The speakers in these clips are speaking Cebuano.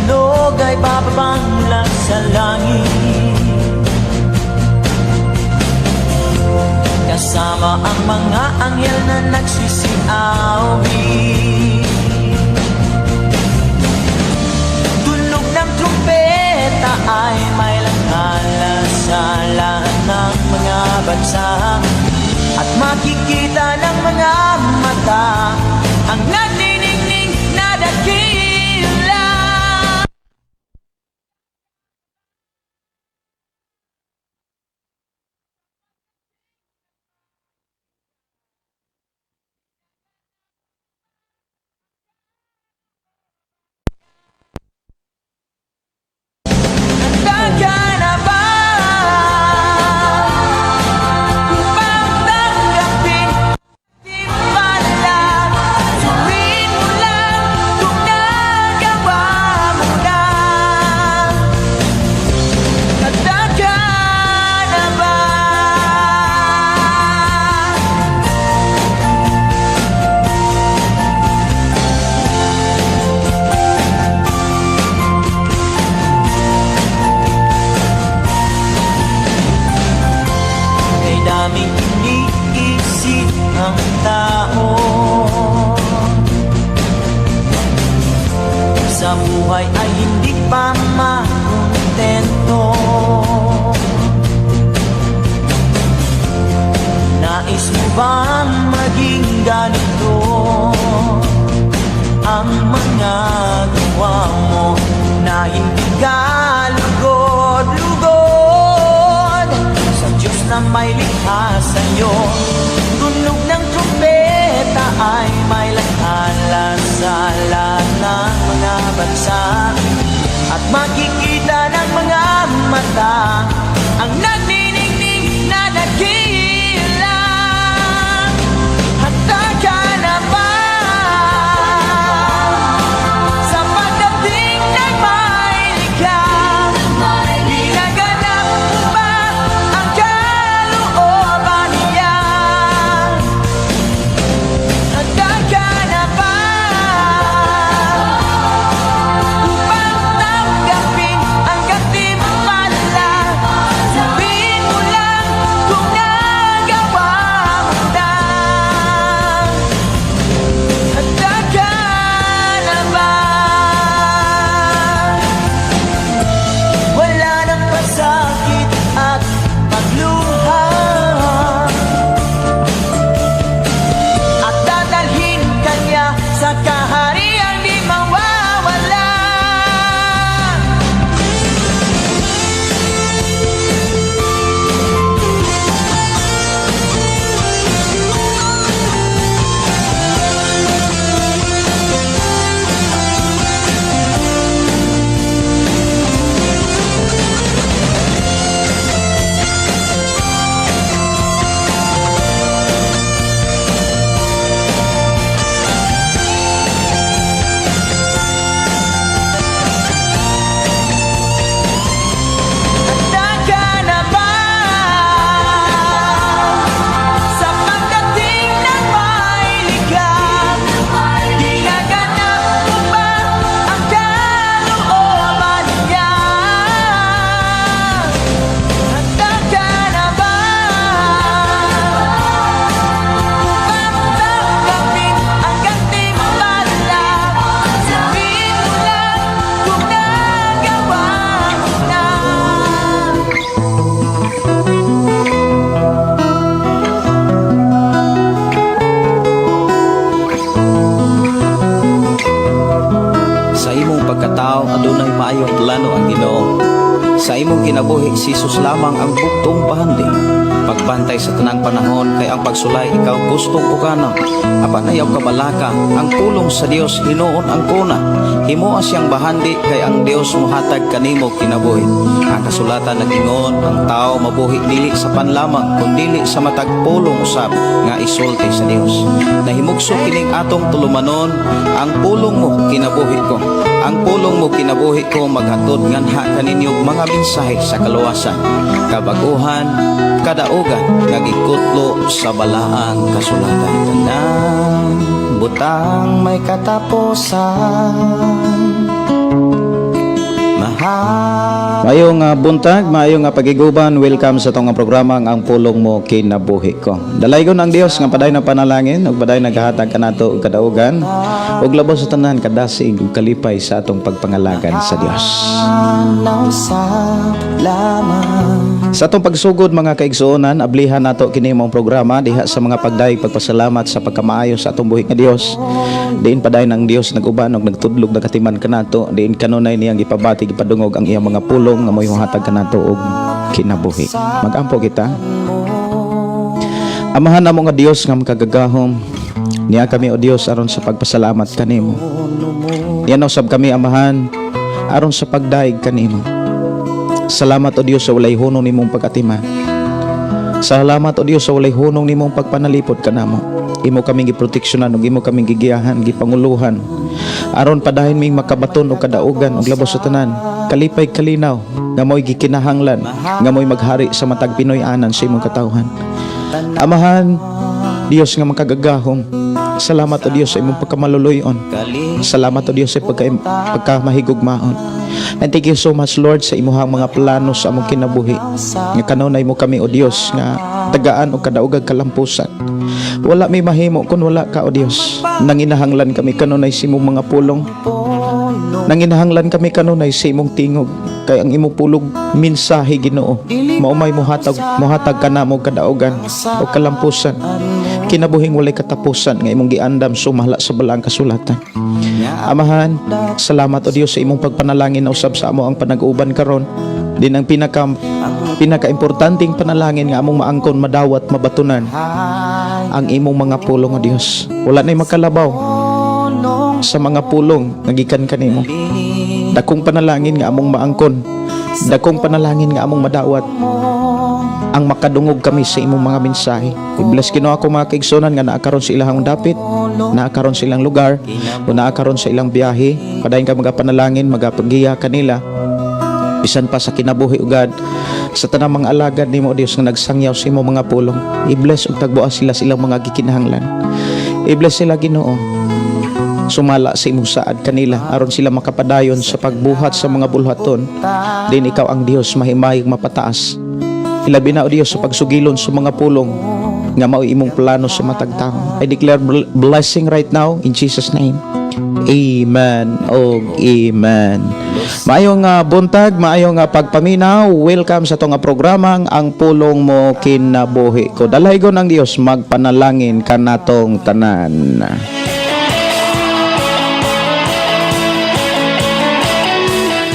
Tunog ay bababa mula sa langit, kasama ang mga anghel na nagsisiawit. Tunog ng trumpeta ay may langala sa lahat ng mga bansa, at makikita ng mga mata ang nagniningning na dakila. Handa ka na ba upang tanggapin timpala? Suriin mo lang kung nagawa mo na. Handa ka na ba? Kay daming iniisip ang tao, sa buhay ay hindi pa makontento. Nais mo bang maging ganito ang mga gawa mo, na hindi ka lugod-lugod sa Diyos na may likha sa'yo? Tunog ng trumpeta ay may lakala sa lahat ng mga bansa, at makikita ng mga mata ang nagniningning na dakila. Handa ka na ba sa pagdating ng may likha? Ginaganap mo ba ang kalooban niya? Handa ka na ba upang tanggapin ang gantimpala? Sabihin mo lang kung nagawa mo na. Handa ka na ba? Wala nang pasakit at pagluha, at dadalhin ka niya sa kahariang di mawawala. Handa ka na ba sa pagdating ng may likha? Ginaganap mo ba ang kalooban niya? Handa ka na ba upang tanggapin ang gantimpala? Sabihin mo lang kung nagawa mo na. Sa imong pagkatao adunay maayong plano ang Ginoo. Sa imong kinabuhi, si Jesus lamang ang bugtong bahandi. Pagbantay sa tanang panahon kay ang pagsulay ikaw gustong ukana. Apan ayaw kabalaka, ang pulong sa Dios hinuon ang kuna. Himoa siyang bahandi kay ang Dios mohatag kanimo kinabuhi. Ang kasulatan nag-ingon, ang tao mabuhi dili sa pan lamang kundili sa matag pulong usab nga isulti sa Dios. Nahimugso kining atong tulumanon, ang pulong mo kinabuhi ko. Ang pulong mo kinabuhi ko maghatod nganha kaninyo mga mensahe sa kaluwasan, kabaguhan, kadaugan nga gikutlo sa balaang kasulatan. Tanang butang may katapusan, Maayong buntag, maayong pagiguban, welcome sa atong programa nga "Ang Pulong Mo Kinabuhi Ko." Dalaygon ang Dios nga padayon na panalangin ug padayon naghahatag kanato og kadaugan ug labos sa tanan, kadasig ug kalipay sa atong pagpangalagad sa Dios. Tanaw sa lamang. Sa atong pagsugod, mga kaigsuonan, ablihan nato kini mong programa diha sa mga pagdayeg, pagpasalamat sa pagkamaayo sa atong buhi nga Dios. Diin padayon ang Dios nag-uban ug nagtudlog, nagkatiman kanato, diin kanunay niyang gipabati, gipadungog ang iyang mga pulong nga mo'y hatag kanato og kinabuhi. Magampo kita. Amahan namo nga Dios nga makagagahom, niya kami, o Dios, aron sa pagpasalamat kanimo. Niya usab kami, Amahan, aron sa pagdayeg kanimo. Salamat, O Dios, sa walay hunong nimong pag-atiman. Salamat, O Dios, sa walay hunong nimong pagpanalipod kanamo. Imo kaming giproteksyonan ug imo kaming gigiyahan, gipanguluhan. Aron padayon ming makabaton og kadaugan ug labos sa tanan, kalipay, kalinaw nga mo'y gikinahanglan nga mo'y maghari sa matag Pinoy-anan sa imong katawhan. Amahan, Dios nga makagagahom, salamat, O Dios, sa imong pagkamaluluyon. Salamat, O Dios, sa pagkamahigugmaon. And thank you so much, Lord, sa imuhang mga plano sa among kinabuhi. Nga kanunay mo kami, O Dios, nga tagaan og kadaogag kalampusan. Wala may mahimo kung wala ka, O Dios. Nanginahanglan kami kanunay sa imong mga pulong. Nanginahanglan kami kanunay sa imong tingog. Kay ang imong pulong, mensahe, Ginoo. Maumay muhatag kanamo kadaugan o kalampusan. Kinabuhing walay katapusan nga imong giandam sumala sa Balaang Kasulatan. Amahan, salamat, O Dios, sa imong pagpanalangin na usab sa amo ang panag-uban karon. Din ang pinaka importanteng panalangin nga among maangkon, madawat, mabatunan ang imong mga pulong, O Dios. Wala na'y makalabaw sa mga pulong nga gikan kanimo. Dakong panalangin nga among maangkon. Dakong panalangin nga among madawat ang makadungog kami sa imong mga mensahe. I-bless, Ginoo, ako mga kaigsunan nga naa karon sa ilang dapit, naa karon sa ilang lugar, o naa karon sa ilang biyahe. Padayon ka magapanalangin, magapagiya kanila. Bisan pa sa kinabuhi ugad sa tanang mga alagad nimo, O Dios, nga nagsangyaw sa imong mga pulong. I-bless ug tagboa sila sa ilang mga gikinahanglan. I-bless sila, Ginoo, sumala sa imong saad kanila aron sila makapadayon sa pagbuhat sa mga bulhaton din ikaw ang Dios mahimayag, mapataas, ilabi na, O Dios, sa pagsugilon sa mga pulong nga mao imong plano sa matag tao. I declare blessing right now in Jesus' name. Amen og amen. Maayong buntag, maayong pagpaminaw. Welcome sa atong programang "Ang Pulong Mo Kinabuhi Ko." Dalaygon ang Dios magpanalangin kanatong tanan.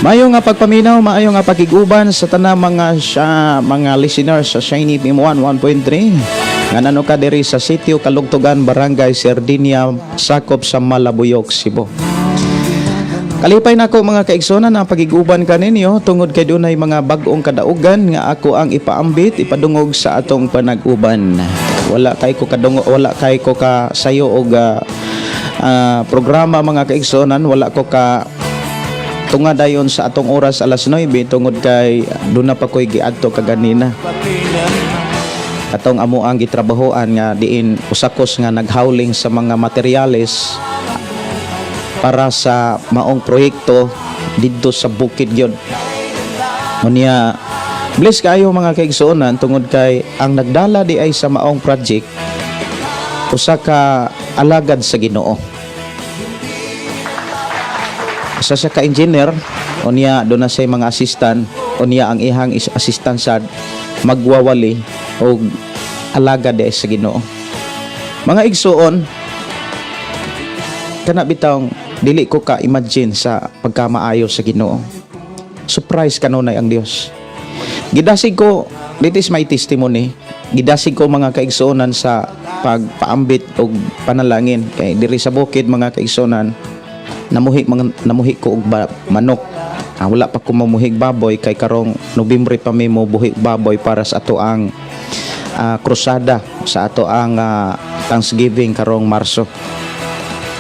Maayong nga pagpaminaw, maayong nga pagkiguban sa tanang mga listeners sa Shiny FM 1.3. Nga nano ka diri sa sitio Kalugtugan, Barangay Sardinia, sakop sa Malabuyok, Cebu. Kalipay nako, mga kaigsunan, ang pagiguban kaninyo tungod kay dunay mga bag-ong kadaugan nga ako ang ipaambit, ipadungog sa atong panag-uban. Wala kay ko kadungog, wala kay ko ka sayo og programa, mga kaigsunan, wala ko ka tunga dayon sa atong oras alas 9 tungod kay doon na pa ko'y giadto kaganina. Atong amo ang gitrabahoan nga diin usakos nga naghawling sa mga materyales para sa maong proyekto didto sa bukid gyud. Unya, bless kayo, mga kaigsuonan, tungod kay ang nagdala di ay sa maong project usa ka alagad sa Ginoo. Usa siya ka engineer, unya doon na siya mga assistant, unya ang ihang assistant sad magwawali og alagad di ay sa Ginoo. Mga igsuon, kana bitawng dili ko ka imagine sa pagkamaayo sa Ginoo. Surprise kanunay ang Dios. Gidasig ko, this is my testimony. Gidasig ko, mga kaigsuonan, sa pagpaambit og panalangin kay diri sa bukid, mga kaigsuonan, namuhi ko og manok. Wala pa ko mamuhig baboy kay karong Nobyembre pa mi mo buhi baboy para sa ato ang krusada, sa ato ang Thanksgiving karong Marso.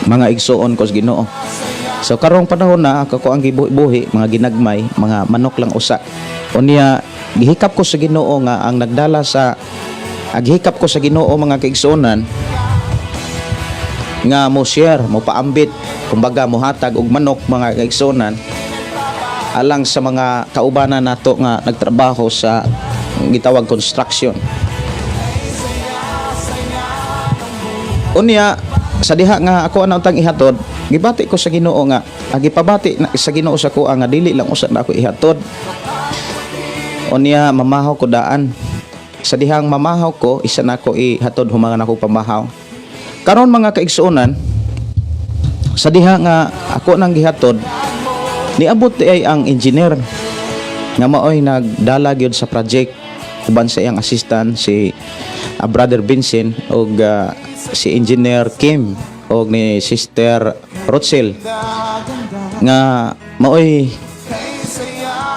Mga igsuon ko sa Ginoo. So karong panahon na ako ang gibuhi-buhi, mga ginagmay, mga manok lang usa. Unya gihikap ko sa Ginoo nga ang nagdala sa gihikap ko sa Ginoo, mga kaigsuonan, nga mo share, mo paambit, kumbaga mohatag og manok, mga kaigsuonan. alang sa mga kaubanan nato nga nagtrabaho sa gitawag construction. Unya sa diha nga ako ana untang ihatod, gibati ko sa Ginoo nga gipabati na, sa Ginoo sa kuha nga dili lang usa na ako ihatod. Unya mamahaw ko daan. Sa dihang mamahaw ko, isa na ako ihatod, humangan ako pamahaw. Karon, mga kaigsuonan, sa diha nga ako nang gihatod, niabot di ay ang engineer nga maoy nagdala gyud sa project uban sa iyang assistant, si Brother Vincent og si Engineer Kim og ni Sister Rochelle nga maoy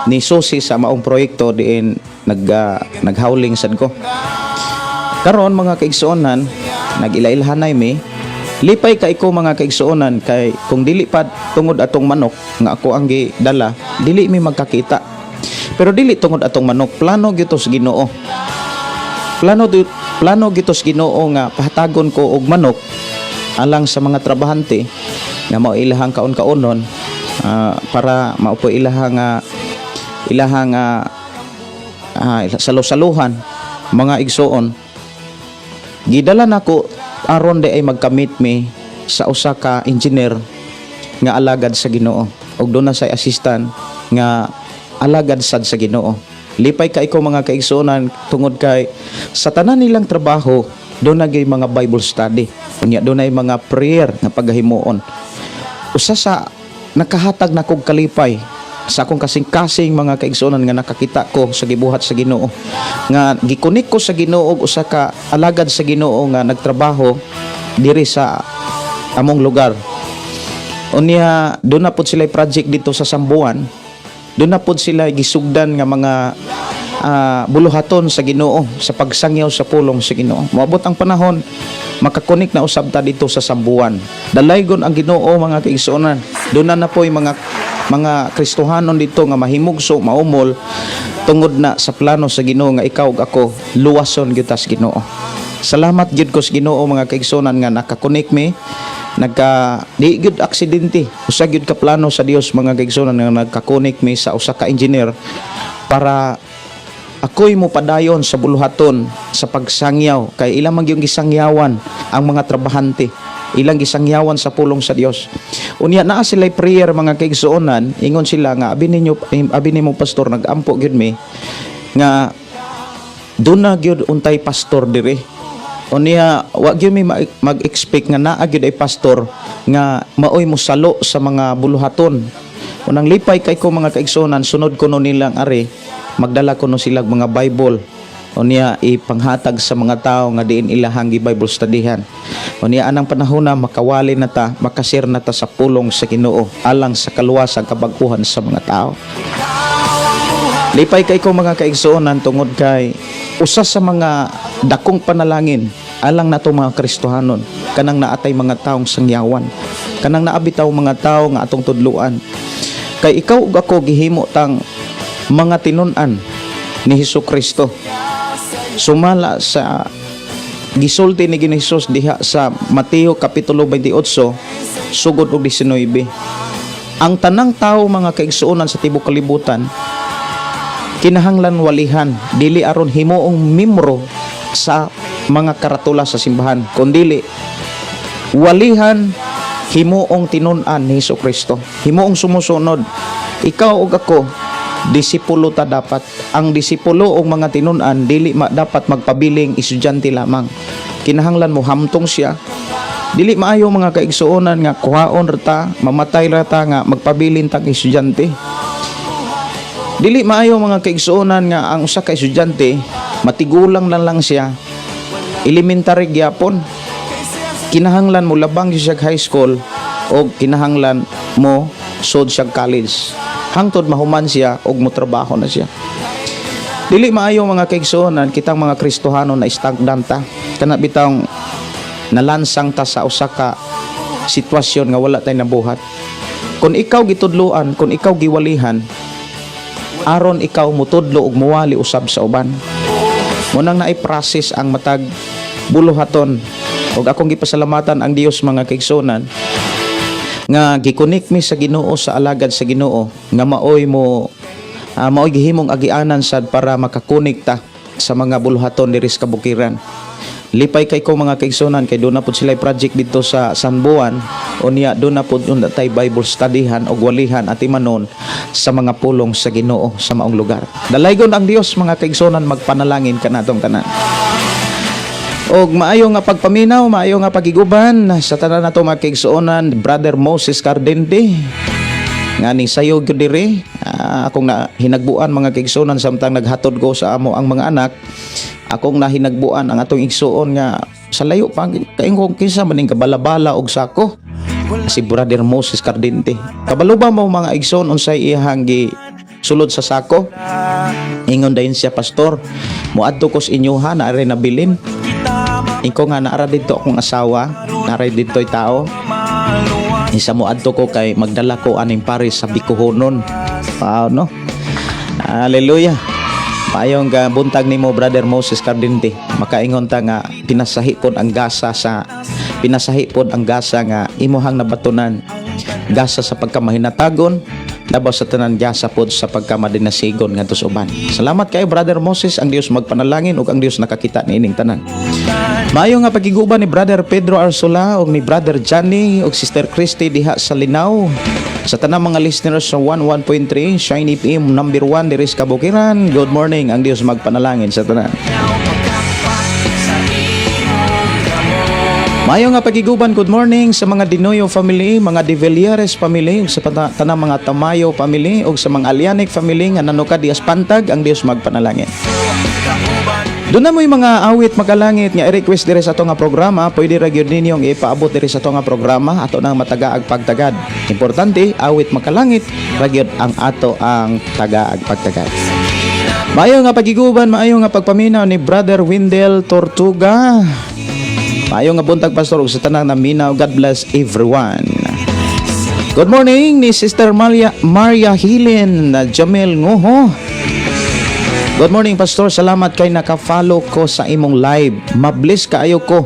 ni susi sa maong proyekto diin naghawling sad ko. Karon, mga kaigsuonan, nag-ilailhanay mi. Lipay kay ko, mga kaigsuonan, kay kung dili pa tungod atong manok nga ako ang gidala, dili mi magkakita. Pero dili tungod atong manok, plano gyud to sa Ginoo. Plano gyud to sa Ginoo nga pahatagon ko og manok alang sa mga trabahante nga mao ilahang kaon-kaonon, para mao po ilahang salo-saluhan, mga igsuon. Gidala nako aron di ay magka-meet mi sa usa ka engineer nga alagad sa Ginoo ug doon na say assistant nga alagad sad sa Ginoo. Lipay kay ko, mga kaigsuonan, tungod kay sa tanan nilang trabaho doon na gyud mga Bible study, unya doon ay mga prayer nga pagahimuon. Usa sa nakahatag na kog kalipay sa akong kasing-kasing, mga kaigsuonan, nga nakakita ko sa gibuhat sa Ginoo nga gi-connect ko sa Ginoo og usa ka alagad sa Ginoo nga nagtrabaho diri sa among lugar. Unya doon na pod sila project dito sa Sambuan. Doon na pod sila gisugdan nga mga buluhaton sa Ginoo sa pagsangyaw sa pulong sa Ginoo. Moabot ang panahon, maka-connect na usab ta dito sa Sambuan. Dalaygon ang Ginoo, mga kaigsuonan. Doon na na po'y mga Kristohanon dito nga mahimugso, maumol tungod na sa plano sa Ginoo nga ikaw ug ako luwason gyud ta sa Ginoo. Salamat gyud ko sa Ginoo, mga kaigsuonan, nga naka-connect mi. Nagka di gyud aksidente, usa gyud ka plano sa Dios, mga kaigsuonan, nga nagka-connect mi sa usa ka engineer para ako'y mopadayon sa buluhaton sa pagsangyaw, kay ilang man gyud gisangyawan ang mga trabahante, ilang gisangyawan sa pulong sa Dios. Unya naa sila prayer, mga kaigsuonan. Ingon sila nga abi ninyo, abi nimo, pastor, nagampo gyud mi nga doon na gyud untay pastor dire. Unya wa gyud mi mag-expect nga naa gyud ay pastor nga maoy mosalo sa mga buluhaton. Unang lipay kay ko, mga kaigsuonan, sunod kuno nilang ari, magdala kuno sila mga Bible. Unya ipanghatag sa mga tao nga diin ilahang gi-Bible studyhan. Unya anang panahon na makawali na ta, maka-share na ta sa pulong sa Ginoo alang sa kaluwasan, kabag-uhan sa mga tao. Lipay kay ko, mga kaigsuonan, tungod kay usa sa mga dakong panalangin alang nato mga Kristohanon kanang naatay mga taong sangyawan, kanang naabitaw mga tao nga atong tudluan, kay ikaw ug ako gihimo tang mga tinun-an ni Hesus Kristo sumala sa gisulti ni Ginoong Hesus diha sa Mateo kapitulo 28 sugod og 19. Ang tanang tao, mga kaigsuonan, sa tibok kalibutan kinahanglan walihan, dili aron himuong miyembro sa mga karatula sa simbahan, kundili walihan himuong tinun-an ni Hesus Kristo, himuong sumusunod. Ikaw ug ako, disipulo ta dapat. Ang disipulo og mga tinun-an dili dapat magpabiling estudyante lamang. Kinahanglan mo hamtong siya. Dili maayo, mga kaigsuonan, nga kuhaon ra ta, mamatay ra ta nga magpabilin tag estudyante. Dili maayo, mga kaigsuonan, nga ang usa ka estudyante matigulang lang lang siya, elementary gyapon. Kinahanglan mo labang siya high school o kinahanglan mo sud siya college hangtod mahuman siya og motrabaho na siya. Dili maayo, mga kaigsuonan, kitang mga Kristohano na stagnant ta, kana bitawng nalansang ta sa usa ka sitwasyon nga wala tay nabuhat. Kung ikaw gitudloan, kung ikaw giwalihan, aron ikaw mutudlo ug muwali usab sa uban. Munang naay process ang matag buluhaton. Ug akong gipasalamatan ang Dios, mga kaigsuonan. Nga gi-connect mi sa Ginoo, sa alagad sa Ginoo nga maoy mo maoy gihimong agianan sad para makakonekta sa mga buluhaton diri sa kabukiran. Lipay kay ko, mga kaigsunan, kay doon na pud sila project dito sa San Juan. Unya doon na pud yung tay Bible studyhan og walihan at imanon sa mga pulong sa Ginoo sa maong lugar. Dalaygon ang Dios, mga kaigsunan, magpanalangin kanatong tanan. Og maayo nga pagpaminaw, maayo nga pagiguban sa tanan nato, mga kaigsuonan, Brother Moses Cardente nga ni sayo gyud diri. Akong na hinagbuan, mga kaigsuonan, samtang naghatod ko sa amo ang mga anak, akong nahinagbuan ang atong igsuon nga sa layo pa kay kinsa man ning kabalabala og sako, si Brother Moses Cardente. Kabalo ba mo, mga igsoon, unsay iyang gi sulod sa sako? Ingon dayon siya, "Pastor, moadto ko sa inyoha, naa ray nabilin." Inko nga naara dito akong asawa, naara dito'y tao. Isa mo adto ko kay magdala ko aning pares sa Bikuhonon. Wow, no? Hallelujah. Maayong ka buntag nimo, Brother Moses Cardente. Makaingon ta nga pinasahi pod ang gasa nga imuhang nabatunan. Gasa sa pagkamahinatagon, labaw sa tanan, gasa pod sa pagkamadinasigon ngadto sa uban. Salamat kayo, Brother Moses, ang Dios magpanalangin ug ang Dios nakakita niining tanan. Maayo nga pagiguban ni Brother Pedro Arsula ug ni Brother Johnny ug Sister Christy diha sa Linaw. Sa tanang mga listeners sa 11.3 Shine FM, number 1 diri sa Kabukiran. Good morning, ang Dios magpanalangin sa tanan. Maayo nga pagiguban, good morning sa mga Dinoyo family, mga De Villares family, ug sa tanang mga Tamayo family, ug sa mga Alianic family nga nanukad dias Pantag, ang Dios magpanalangin. Doon na mo'y mga awit makalangit nga i-request diri sa ato nga programa, pwede ra gyud ninyong ipaabot diri sa ato nga programa, ato nang matagaag pagtagad. Importante, awit makalangit ra gyud ang ato ang tagaag pagtagad. Maayo nga pagiguban, maayo nga pagpaminaw ni Brother Wendell Tortuga. Maayo nga buntag, Pastor, ug sa tanang naminaw. God bless everyone. Good morning ni Sister Maria, Maria Helen Jamel Ngoho. Good morning, Pastor. Salamat kay naka-follow ko sa imong live. Mabless kaayo ko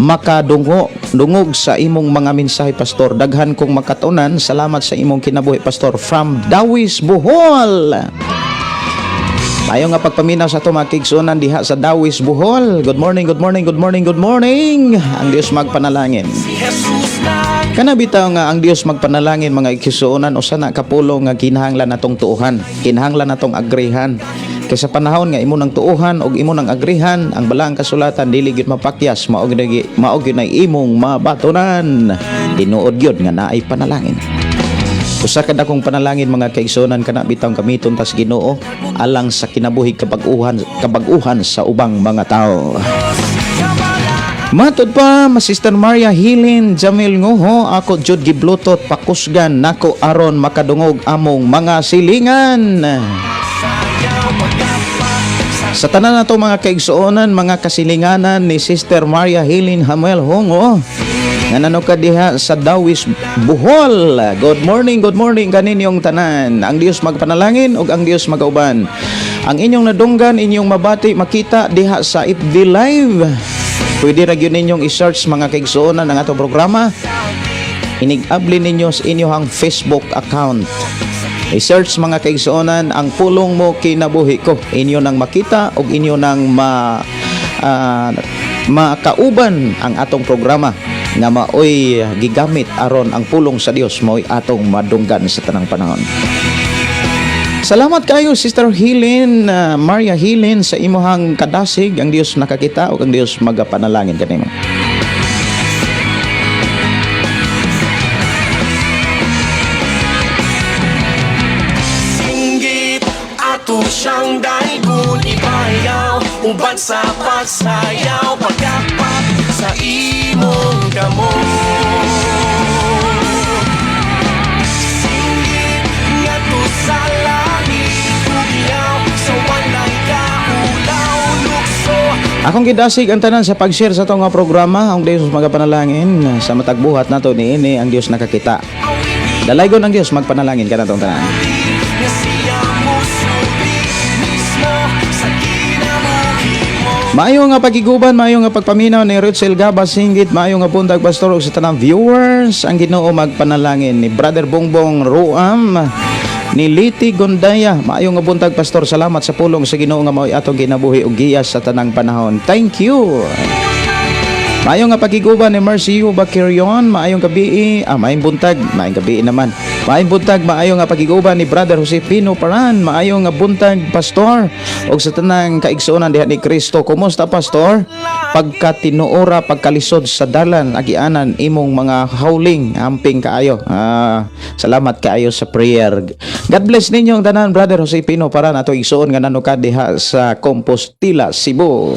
makadungo dungog sa imong mga mensahe, Pastor. Daghan kong makatunan. Salamat sa imong kinabuhi, Pastor. From Dawis, Bohol. Maayo nga pagpaminaw sa ato mga kaigsuonan diha sa Dawis, Bohol. Good morning, good morning, good morning, good morning. Ang Dios magpanalangin. Kana bitaw nga ang Dios magpanalangin, mga igsuonan, usa na kapulong nga kinahanglan natong tuohan, kinahanglan natong agrihan. Kay sa panahon nga imo nang tuohan ug imo nang agrihan ang balaang kasulatan, dili gyud mapakyas, mao gyud nay imong mabatunan. Tinuod gyud nga naay panalangin. Usa ka dakong panalangin, mga kaigsuonan, kana bitawng gamiton tas Ginoo alang sa kinabuhi kabag-uhan sa ubang mga tao. Matod pa, ma Sister Maria Helen Jamil Ngoho, ako jud gi-Bluetooth, pakusgan nako aron makadungog among mga silingan. Sa tanan nato mga kaigsuonan, mga kasilinganan ni Sister Maria Helen Hamuel Hongo, nga nanukad diha sa Dawis, Bohol. Good morning, good morning kaninyong tanan. Ang Dios magpanalangin ug ang Dios magauban. Ang inyong nadunggan, inyong mabati, makita diha sa FB Live. Pwede ra gyud ninyong i-search, mga kaigsuonan, ang atong programa. Inig-abli ninyo sa inyong Facebook account. I-search, mga kaigsuonan, ang Pulong Mo Kinabuhi Ko. Inyo nang makita ug inyo nang makauban ang atong programa nga maoy gigamit aron ang pulong sa Dios maoy atong madunggan sa tanang panahon. Salamat kayo, Sister Helen, Maria Helen, sa imuhang kadasig. Ang Dios nakakita ug ang Dios magapanalangin kanimo. Singgit ato siyang daigon, ibayaw uban sa pagsayaw, pagkapak sa imong kamot. Singgit ngadto sa langit, hugiyaw sa walay kaulaw, lukso. Akong gidasig ang tanan sa pag-share sa atong nga programa. Ang Dios magapanalangin sa matag buhat nato niini. Ang Dios nakakita. Dalaygon ang Dios, magpanalangin kanatong tanan. Nga siya mosulti mismo sa kinabuhi mo. Maayo nga pagiguban, maayo nga pagpaminaw ni Rutzel Gaba Singgit, maayo nga buntag, Pastor, ug sa tanang viewers. Ang Ginoo magpanalangin ni Brother Bongbong Ruam ni Liti Gondaya. Maayo nga buntag, Pastor, salamat sa pulong sa Ginoo nga mao'y atong kinabuhi ug giya sa tanang panahon. Thank you. Maayo nga pagiguban ni Mercy U Bakirion, maayong gabi, maayong buntag, maayong gabi naman. Maayong buntag, maayo nga pagiguban ni Brother Josefino Paran, maayo nga buntag, Pastor, ug sa tanang kaigsuonan diha ni Kristo. Kumusta, Pastor? Pagkatinuora, pagkalisod sa dalan, agianan imong mga hawling, amping kaayo. Salamat kaayo sa prayer. God bless ninyo ang tanan, Brother Josefino Paran, ato igsuon nga nanukad diha sa Compostela, Cebu.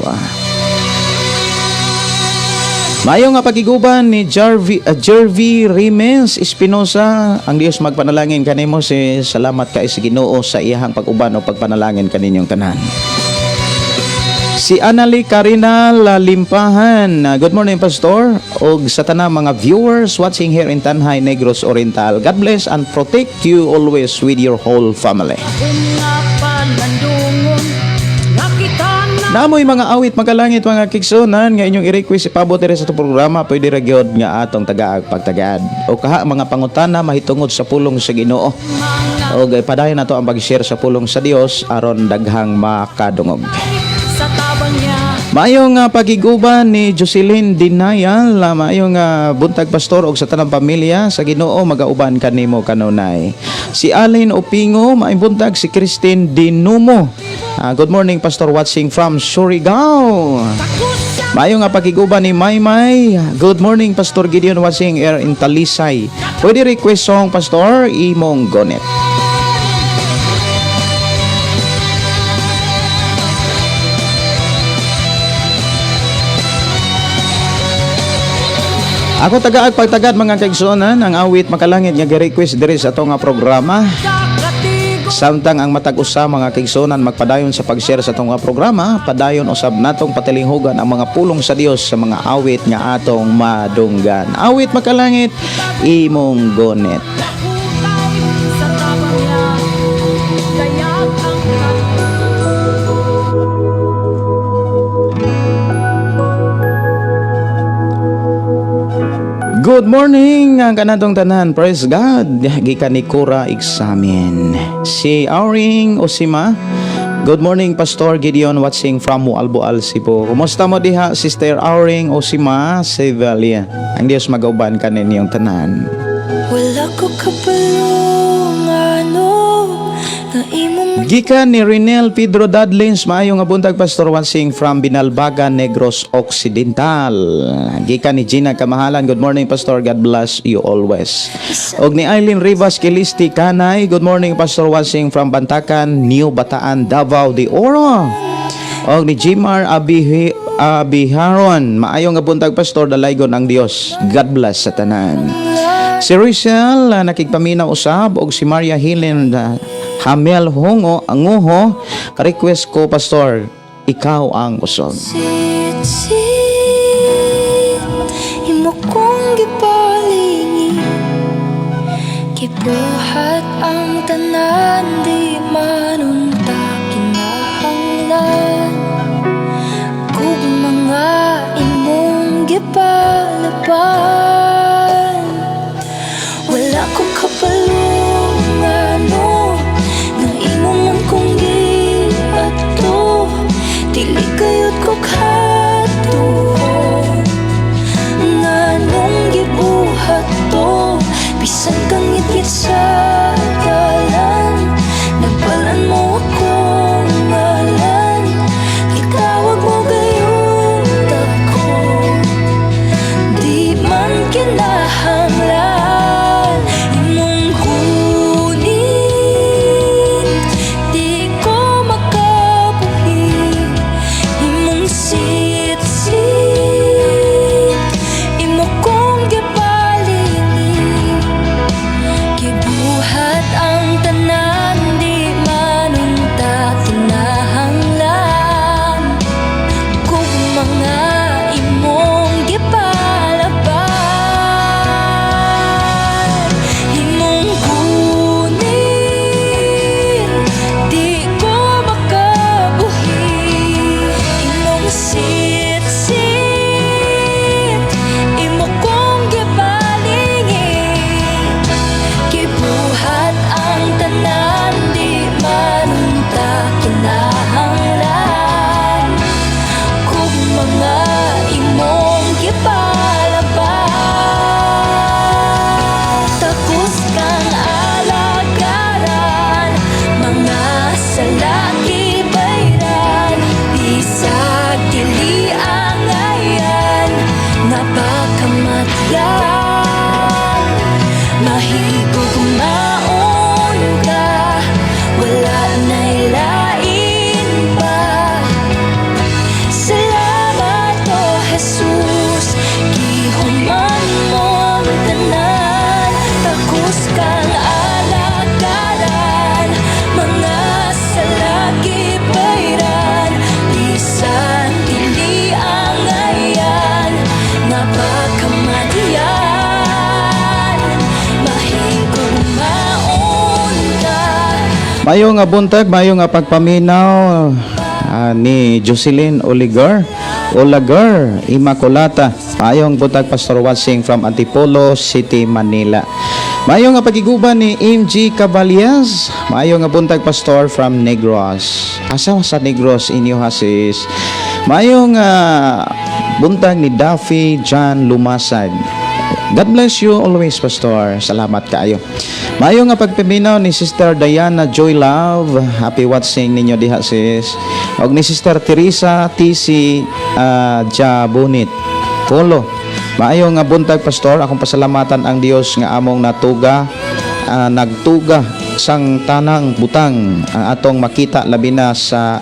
Maayo nga pagiguban ni Jervy Rimes Espinosa. Ang Dios magpanalangin kanimo si salamat kay sa Ginoo sa iyahang pag-uban o pagpanalangin kaninyong tanan. Si Anali Karina Lalimpahan. Good morning, Pastor, og sa tanang mga viewers watching here in Tanjay, Negros Oriental. God bless and protect you always with your whole family. Nga palandungon nga kita na. Namoy mga awit makalangit, mga kaigsuonan, nga inyong i-request ipabot diri sa atong programa, pwede ra gyud nga atong tagaag pagtagaad o kaha mga pangutana mahitungod sa pulong sa Ginoo og padayon nato ang pag-share sa pulong sa Dios aron daghang makadungog. Sa tabang niya. Maayong pagiguban ni Jocelyn Dinayal, maayong buntag, Pastor, og sa tanang pamilya sa Ginoo magauban kanimo kanunay. Si Alin Opingo, maayong buntag. Si Christine Dinumo. Good morning, Pastor, watching from Surigao. Maayo nga pagiguban ni Maymay. Good morning, Pastor Gideon, watching here in Talisay. Pwede request song, Pastor, Imong Gonit. Ako tagaag pagtagad, mga kaigsuonan, ang awit makalangit nga gi-request diri sa ato nga programa. Kakatigo. Samtang ang matag usa, mga kaigsuonan, magpadayon sa pag-share sa atong nga programa, padayon usab natong patilinghugan ang mga pulong sa Dios sa mga awit nga atong madunggan. Awit makalangit, Imong Gonit. Hukay sa tabang niya. Dayag ang Good morning ang kanatong tanan. Praise God. Gikan ni Cora Examen. Si Auring Osima. Good morning, Pastor Gideon, watching from Moalboal, Cebu. Kumusta mo diha, Sister Auring Osima Sevilla? Ang Dios magauban kaninyong tanan. Wala ko kabalo ngano nga imo man. Gikan ni Renel Pedro Dadlins, maayo nga buntag, Pastor, watching from Binalbagan, Negros Occidental. Gikan ni Gina Kamahalan, good morning, Pastor, God bless you always. Og ni Eileen Rivas Kilisti Kanay, good morning, Pastor, watching from Bantakan, New Bataan, Davao de Oro. Og ni Jimar Abiharon, maayo nga buntag, Pastor, dalaygon ang Dios. God bless sa tanan. Si Rachel nakigpaminaw usab og si Maria Helen Hamel Hongo Anguho, ka-request ko, Pastor, Ikaw ang Kusog. Sit, sit, imo kong gipalingi. Gibuhat ang tanan, di man unta kinahanglan. Kung mga imong gipalaban. Wala ko kabalo ngano nga imo man kong giadto. Dili kayod ko katuo nganong gibuhat to. Bisan kang ngitngit sa dalan, Nagbalan mo akong ngalan. Gitawag mo gayud ako. Di man Mayo nga buntag, mayo nga pagpaminaw ni Jocelyn Oligar, Olagar Immaculata. Mayong buntag, Pastor, watching from Antipolo City, Manila. Mayo nga pagiguban ni MG Caballas. Mayo nga buntag, Pastor, from Negros. Asa sa Negros inyo ha, sis? Mayo nga buntag ni Daffy John Lumasag. God bless you always, Pastor. Salamat kaayo. Mayo nga pagpaminaw ni Sister Diana Joy Love. Happy watching ninyo diha, sis. Og ni Sister Teresa TC Jabunit. Polo. Maayo nga buntag, Pastor. Akong pasalamatan ang Dios nga among natuga nagtuga sang tanang butang ang atong makita, labi na sa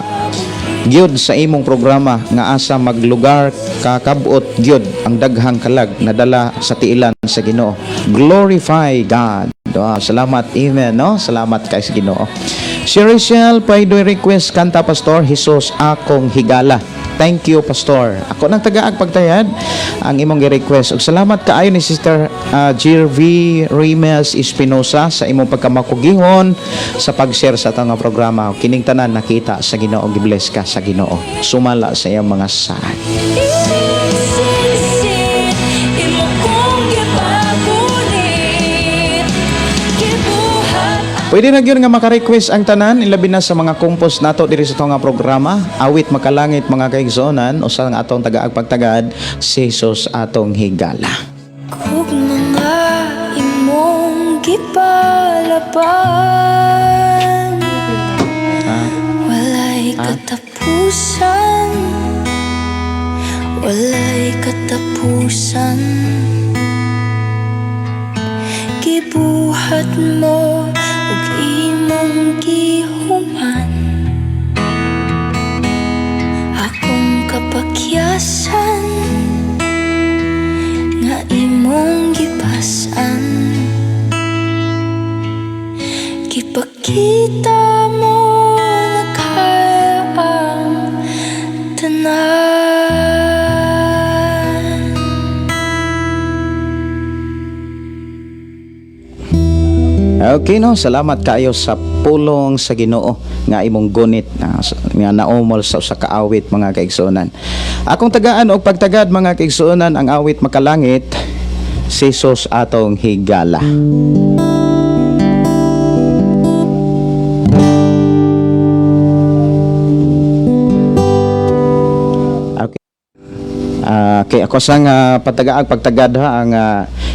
gyud sa imong programa nga asa maglugar kakabot gyud ang daghang kalag nadala sa tiilan sa Ginoo. Glorify God. Wow, salamat. Amen, no? Salamat kay sa Ginoo. Si Rachel Paidoy, request kanta, Pastor, "Jesus Akong Higala." Thank you, Pastor. Ako nang tagaag pagtayad ang imong gi-request. Ug salamat kaayo ni Sister Jirvi Rimes Espinosa sa imong pagkamakugihon sa pag-share sa atong nga programa. Kining tanan nakita sa Ginoo, gibless ka sa Ginoo. Sumala sa iyang mga saad. Sisid, imo kong gipagunit, gibuhat. Pwede na gyud nga maka-request ang tanan, ilabi na sa mga compose nato diri sa atong nga programa. Awit Makalangit, mga kaigsuonan, usa ang atong tagaag pagtagad, si Jesus Atong Higala. Kug mga imong gipalaban, walay katapusan, walay katapusan. Gibuhat mo ug imong gihuman akong kapakyasan nga imong gipasan. Gipakita mo na kaya ang tanan. Okay, no, salamat kaayo sa pulong sa Ginoo nga imong gunit na nga naumol sa usa ka awit, mga kaigsuonan. Akong tagaan og pagtagad, mga kaigsuonan, ang awit Makalangit, si Jesus Atong Higala. Okay. Okay, ako sa nga patagaag pagtagad ha ang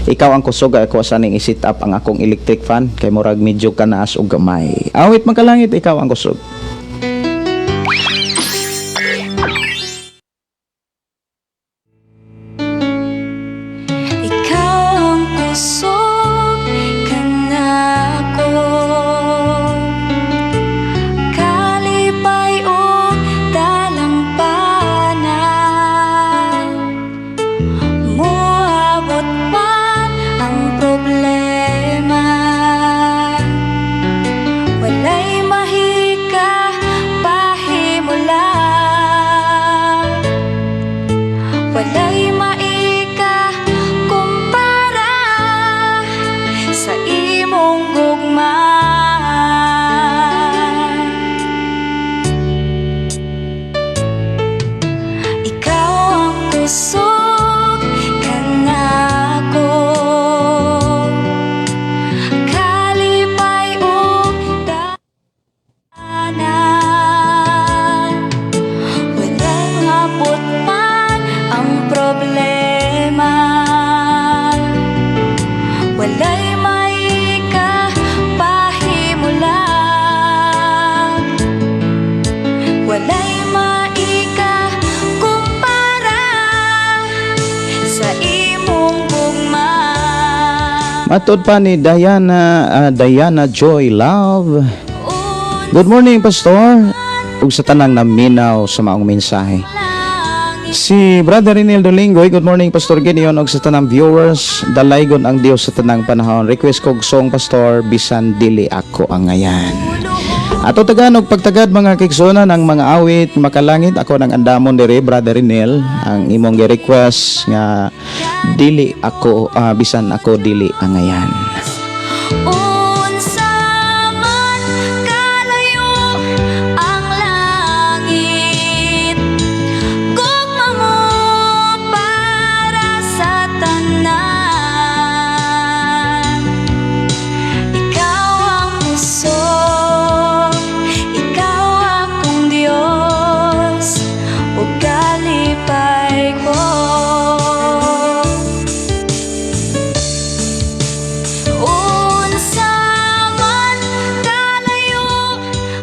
"Ikaw ang Kusog." Ako sa ning i-set up ang akong electric fan kay murag medyo kanaas og gamay. Awit Makalangit, "Ikaw ang Kusog." Ikaw ang kusog kanako, kalipay ug dalampana. Moabot man ang problema, walay mahika pahimula. Walay maika kumpara sa imong gugma. Ikaw ang kusog kanako, kalipay ug dana. Walang abot man ang problema, walay maika pahimula. Walay maika kumpara sa imong gugma. Matod pa ni Diana Joy Love. Good morning, Pastor, ug sa tanang naminaw sa maong mensahe. Si Brother Renel Dolingoy, good morning, Pastor Gideon, ug sa tanang viewers, dalaygon ang Dios sa tanang panahon. Request kog song, Pastor, "Bisan Dili Ako Angayan." Ato tagaan og pagtagad, mga kaigsuonan, ang mga awit Makalangit. Ako nang andamon dire, Brother Renel, ang imong gi-request nga dili ako "Bisan Ako Dili Angayan." Unsa man.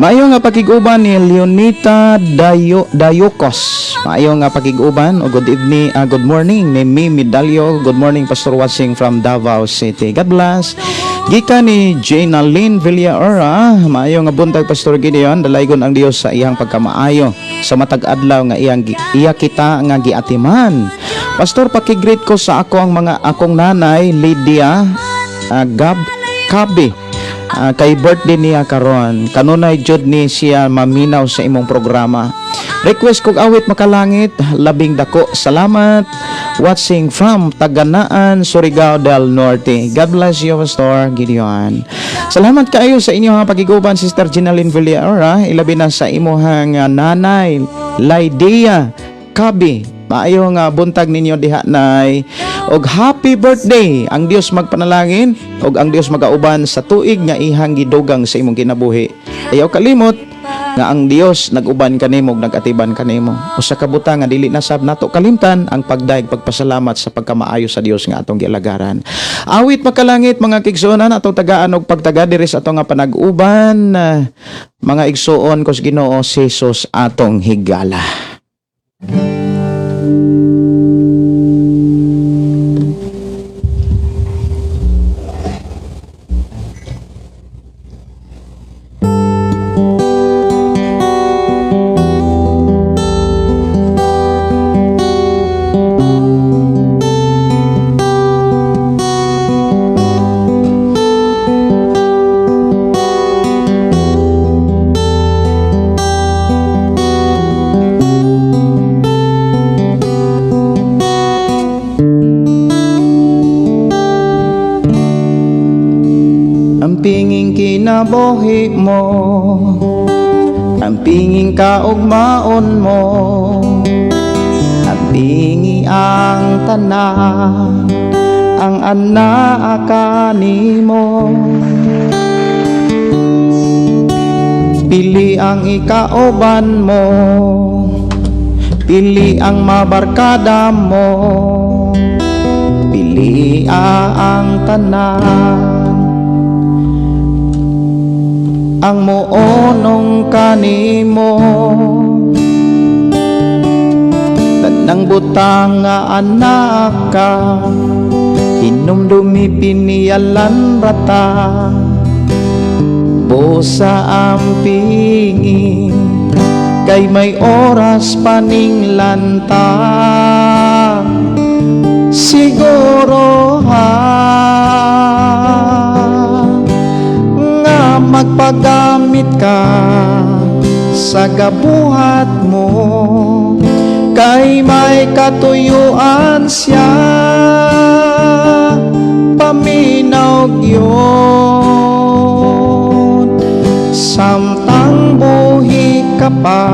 Maayo nga pakig-uban ni Leonita Dayo Dayocos. Maayo nga pakig-uban o good evening, good morning ni Mimi Dalio. Good morning, Pastor, watching from Davao City. God bless. Gikan ni Jane Lynn Villaora. Maayo nga buntag, Pastor Gideon, dalaygon ang Dios sa iyang pagkamaayo sa matag adlaw nga iyang iya kita nga giatiman. Pastor, paki-greet ko sa ako ang mga akong nanay Lydia Gab Kabi. Kay birthday niya karon. Kanunay jud ni siya maminaw sa imong programa. Request kog awit "Makalangit, Labing Dako". Salamat. Watching from Taganaan, Surigao del Norte. God bless you, Pastor Gideon. Salamat kaayo sa inyong pakig-uban, Sister Ginaline Villaora, ilabi na sa imuhang nanay Lydia Kabi. Maayo nga buntag ninyo diha, nay. Og happy birthday. Ang Dios magpanalangin og ang Dios magauban sa tuig nga ihang gidugang sa imong kinabuhi. Ayaw kalimot nga ang Dios nag-uban kanimo ug nag-atiban kanimo. Usa ka butang nga dili na sab nato kalimtan ang pagdayeg pagpasalamat sa pagkamaayo sa Dios nga atong gialagaran. Awit "Makalangit", mga kaigsuonan, atong tagaan og pagtaga diri sa atong nga panag-uban. Mga igsuon ko sa Ginoo, si Jesus atong higala. Ang pinging kinabuhi mo, ang pinging kaugmaon mo, ang pingi ang tanan, ang anak kanimo. Pili ang ikauban mo, pili ang mabarkada mo, pili ang tanan ang muonong kanimo. Tanang butang nga anak ka, hinumdumi piniyalan rata. Busa ang pingi kay may oras paning lanta. Siguro ha nga magpagamit ka sa gabuhat mo kay may katuyuan siya, paminaw gyud samtang buhi ka pa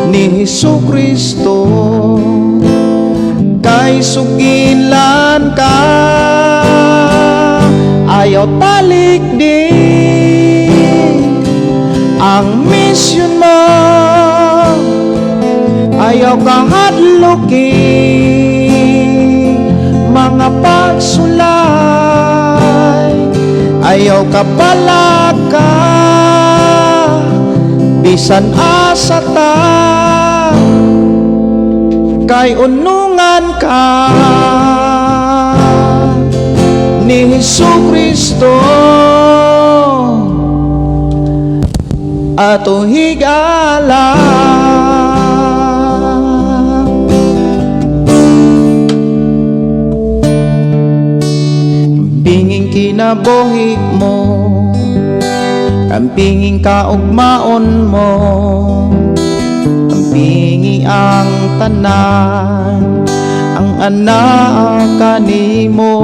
ni Hesus Kristo, kay sugilan ka, ayaw talik di ang misyon mo, ayaw kahadluki mga pagsulay, ayaw ka palaka bisan asa ta kay unungan ka ni Hesus Kristo atong higala. Pinging kinabuhi mo, ang pinging kaugmaon mo, ang pingi ang tanan, ang anak kanimo.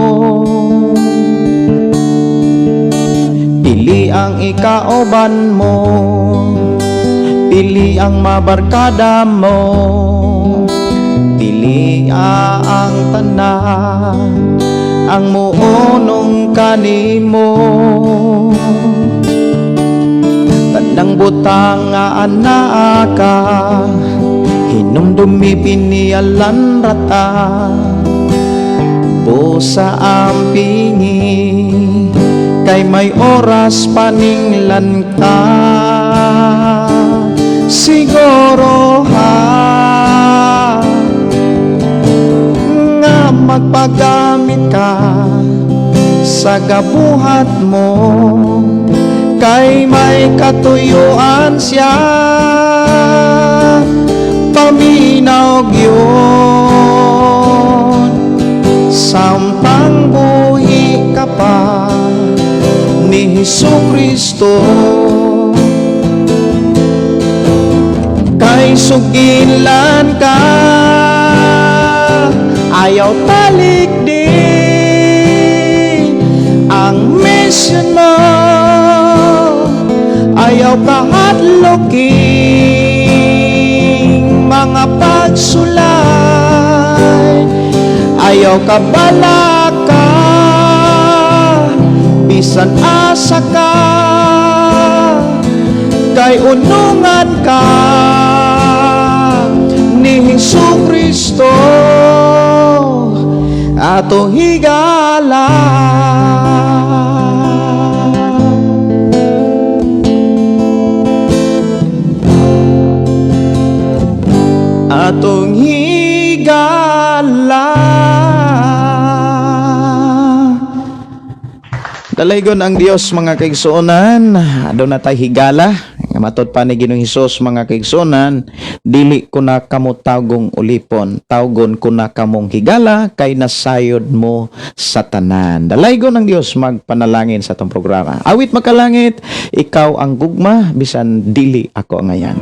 Pili ang ikauban mo, pili ang mabarkada mo, pili ang tanan ang muonong kanimo. Tanang butang nga anaa ka, hinumdumi pinialan rata. Busa ang pingi kay Kay may oras paninglan ka. Siguro ha nga magpagamit ka sa gabuhat mo, kay may katuyuan siya. Paminaw gyud samtang buhi ka pa ni Hesus Kristo, kay sugilan ka, ayaw talikdi ang mission mo, ayaw kahadloking mga pagsulay, ayaw ka balaka bisan asa ka, kay unungan ka ni Hesus Kristo, atong higala. Atong higala. Dalaygon ang Dios, mga kaigsuonan, aduna tay higala. Nga matod pa ni Ginoong Hesus, mga kaigsuonan, "Dili ko na kamo tawgong ulipon, tawgon ko na kamong higala kay nasayod mo sa tanan." Dalaygon ang Dios magpanalangin sa atong programa. Awit Makalangit, "Ikaw ang Gugma Bisan Dili Ako Angayan."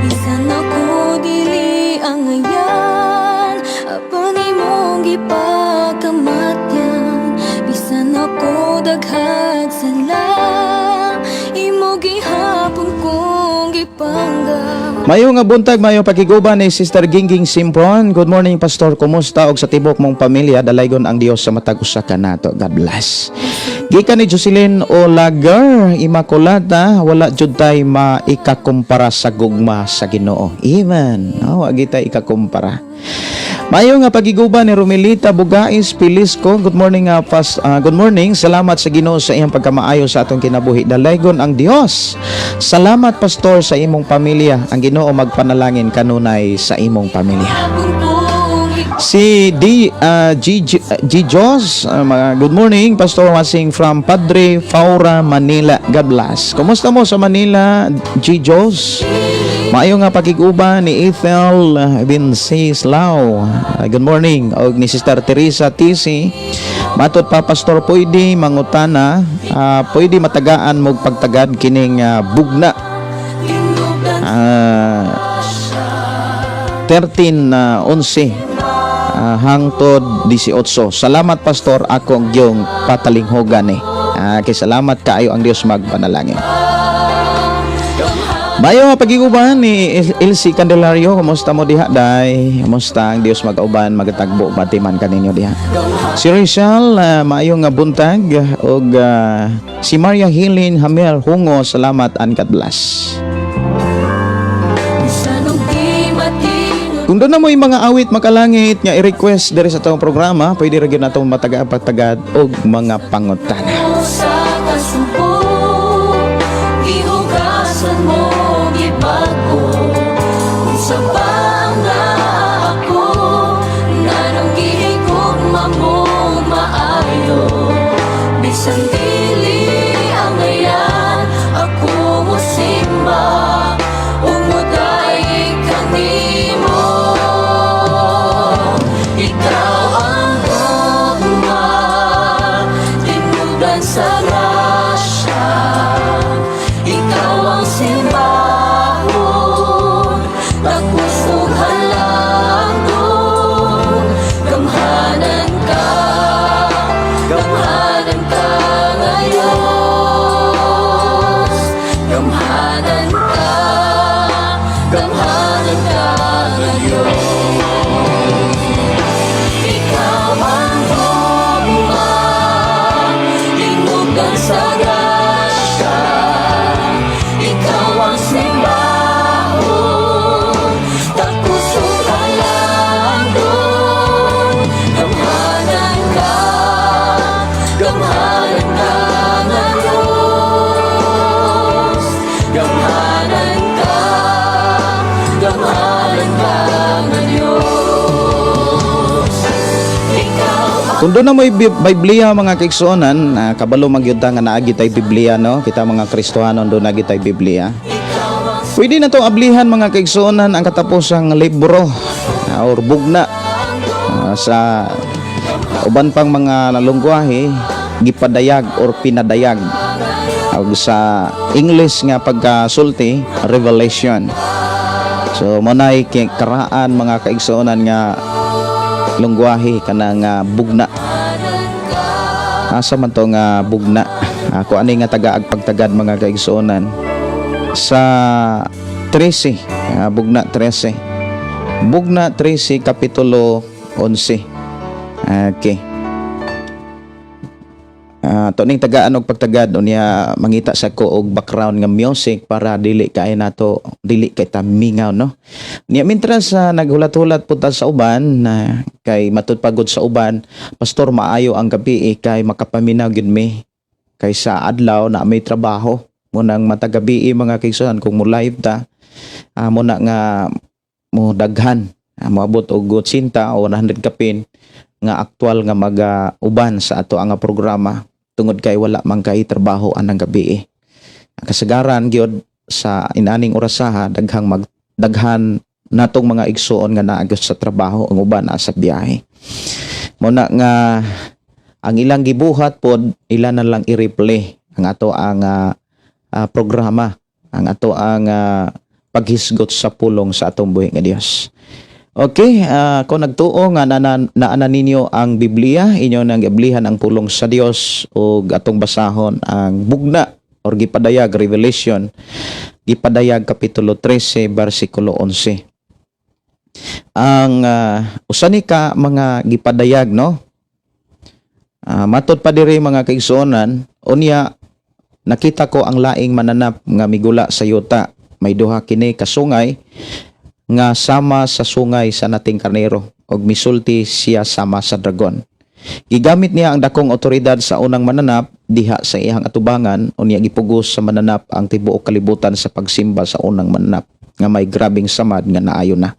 Bisan ako dili angayan, apan imong gipakamatyan. Bisan ako daghag sala, imo gihapon kong gipangga. Mayo nga buntag, mayo pakiguban ni Sister Gingging Simpron. Good morning, Pastor. Kumusta og sa tibok mong pamilya? Dalaygon ang Dios sa matag usa ka nato. God bless. Gikan ni Jocelyn Olager, Immaculata, wala jud tay maikakumpara sa gugma sa Ginoo. Amen. Oh, wa gyud tay ikakumpara. Mayo nga pagiguban ni Romilita Bugais Pilisco. Good morning, good morning. Salamat sa Ginoo sa iyang pagkamaayo sa atong kinabuhi. Dalaygon ang Dios. Salamat, Pastor, sa imong pamilya. Ang Ginoo magpanalangin kanunay sa imong pamilya. Hapon kong Si D G G, G Jos, good morning, Pastor watching from Padre Faura, Manila. God bless. Kumusta mo sa Manila, G Jos? Maayo nga pakiguban ni Ethel Vincislao. Good morning og ni Sister Teresa TC. Matod pa, Pastor, pwede mangutana, pwede matagaan mo pagtagad kining bugna 13 na 11 hangtod 18. Salamat, Pastor, ako gyung patalinghogan eh. Kay salamat kaayo, ang Dios magpanalangin. Mayo nga pagiguban ni Elsie Candelario, kumusta mo diha, day? Kumusta? Ang Dios mag-uban, magatagbo batiman kaninyo diha. Si Rachel, maayo nga buntag og si Maria Helene Hamel Hungo, salamat and God bless. Bisan og di matinod Kung duna moy mga awit makalangit nga i-request diri sa atong programa, pwede ra gyud natong mataga pagtagad og mga pangutana. Sa kasubo, gihugasan mo, gibago. Kung sa nga ako, nganong gihigugma mo maayo. Bisan dili angayan, ako mosimba ug modayeg kanimo. Ikaw ang gugma, tinubdan sa grasya. Kung duna mo'y Biblia, mga kaigsuonan, kabalo man gyud ta nga naa gyud tay Biblia, no? Kita mga Kristohanon, duna gyud tay Biblia. Pwede na tong ablihan, mga kaigsuonan, ang katapusang libro or bugna, sa uban pang mga lungwahe gipadayag or pinadayag, ug sa English nga pagkasulti, Revelation. So mo nay karaan, mga kaigsuonan, nga lungwahe kanang bugna. Asa man to nga bugna? Ako ani nga tagaag pagtagad, mga kaigsuonan, sa 13, bugna 13, bugna 13 kapitulo 11. Okay. To ning tagaan og pagtagad, unya mangita sa ko og background nga music para dili kay nato, dili kay ta mingaw, no? Niya mintras sa naghulat-hulat punta sa uban na kay matud pagod sa uban, "Pastor, maayo ang gabi eh, kay makapaminaw gyud mi kay sa adlaw na may trabaho." Munang matagabi eh, mga kaigsuonan, kung mo live ta, mo na nga mo daghan, moabot og 80 o 100 kapin nga aktual nga maga uban sa ato ang programa tungod kay wala man kay trabaho anang gabi eh. Kasagaran gyud sa inaning orasaha, daghang mag daghan natong mga igsuon nga naagos sa trabaho, ang uban naa sa biyahe. Mo na nga ang ilang gibuhat pod, ila na lang i-replay ang ato ang programa, ang ato ang paghisgot sa pulong sa atong buhi nga Dios. Okay, kung nagtuo nga naana ninyo ang Biblia, inyo nang giablihan ang pulong sa Dios ug atong basahon ang bugna or gipadayag, Revelation, gipadayag kapitulo 13 bersikulo 11. Ang usa ni ka mga gipadayag, no? Matod pa diri, mga kaigsuonan, unya nakita ko ang laing mananap nga migula sa yuta. May duha kini kasungay nga sama sa sungay sa nating karnero og misulti siya sama sa dragon. Gigamit niya ang dakong otoridad sa unang mananap diha sa iyang atubangan. Unya gipugos sa mananap ang tibuok kalibutan sa pagsimba sa unang mananap nga may grabeng samad nga naayo na.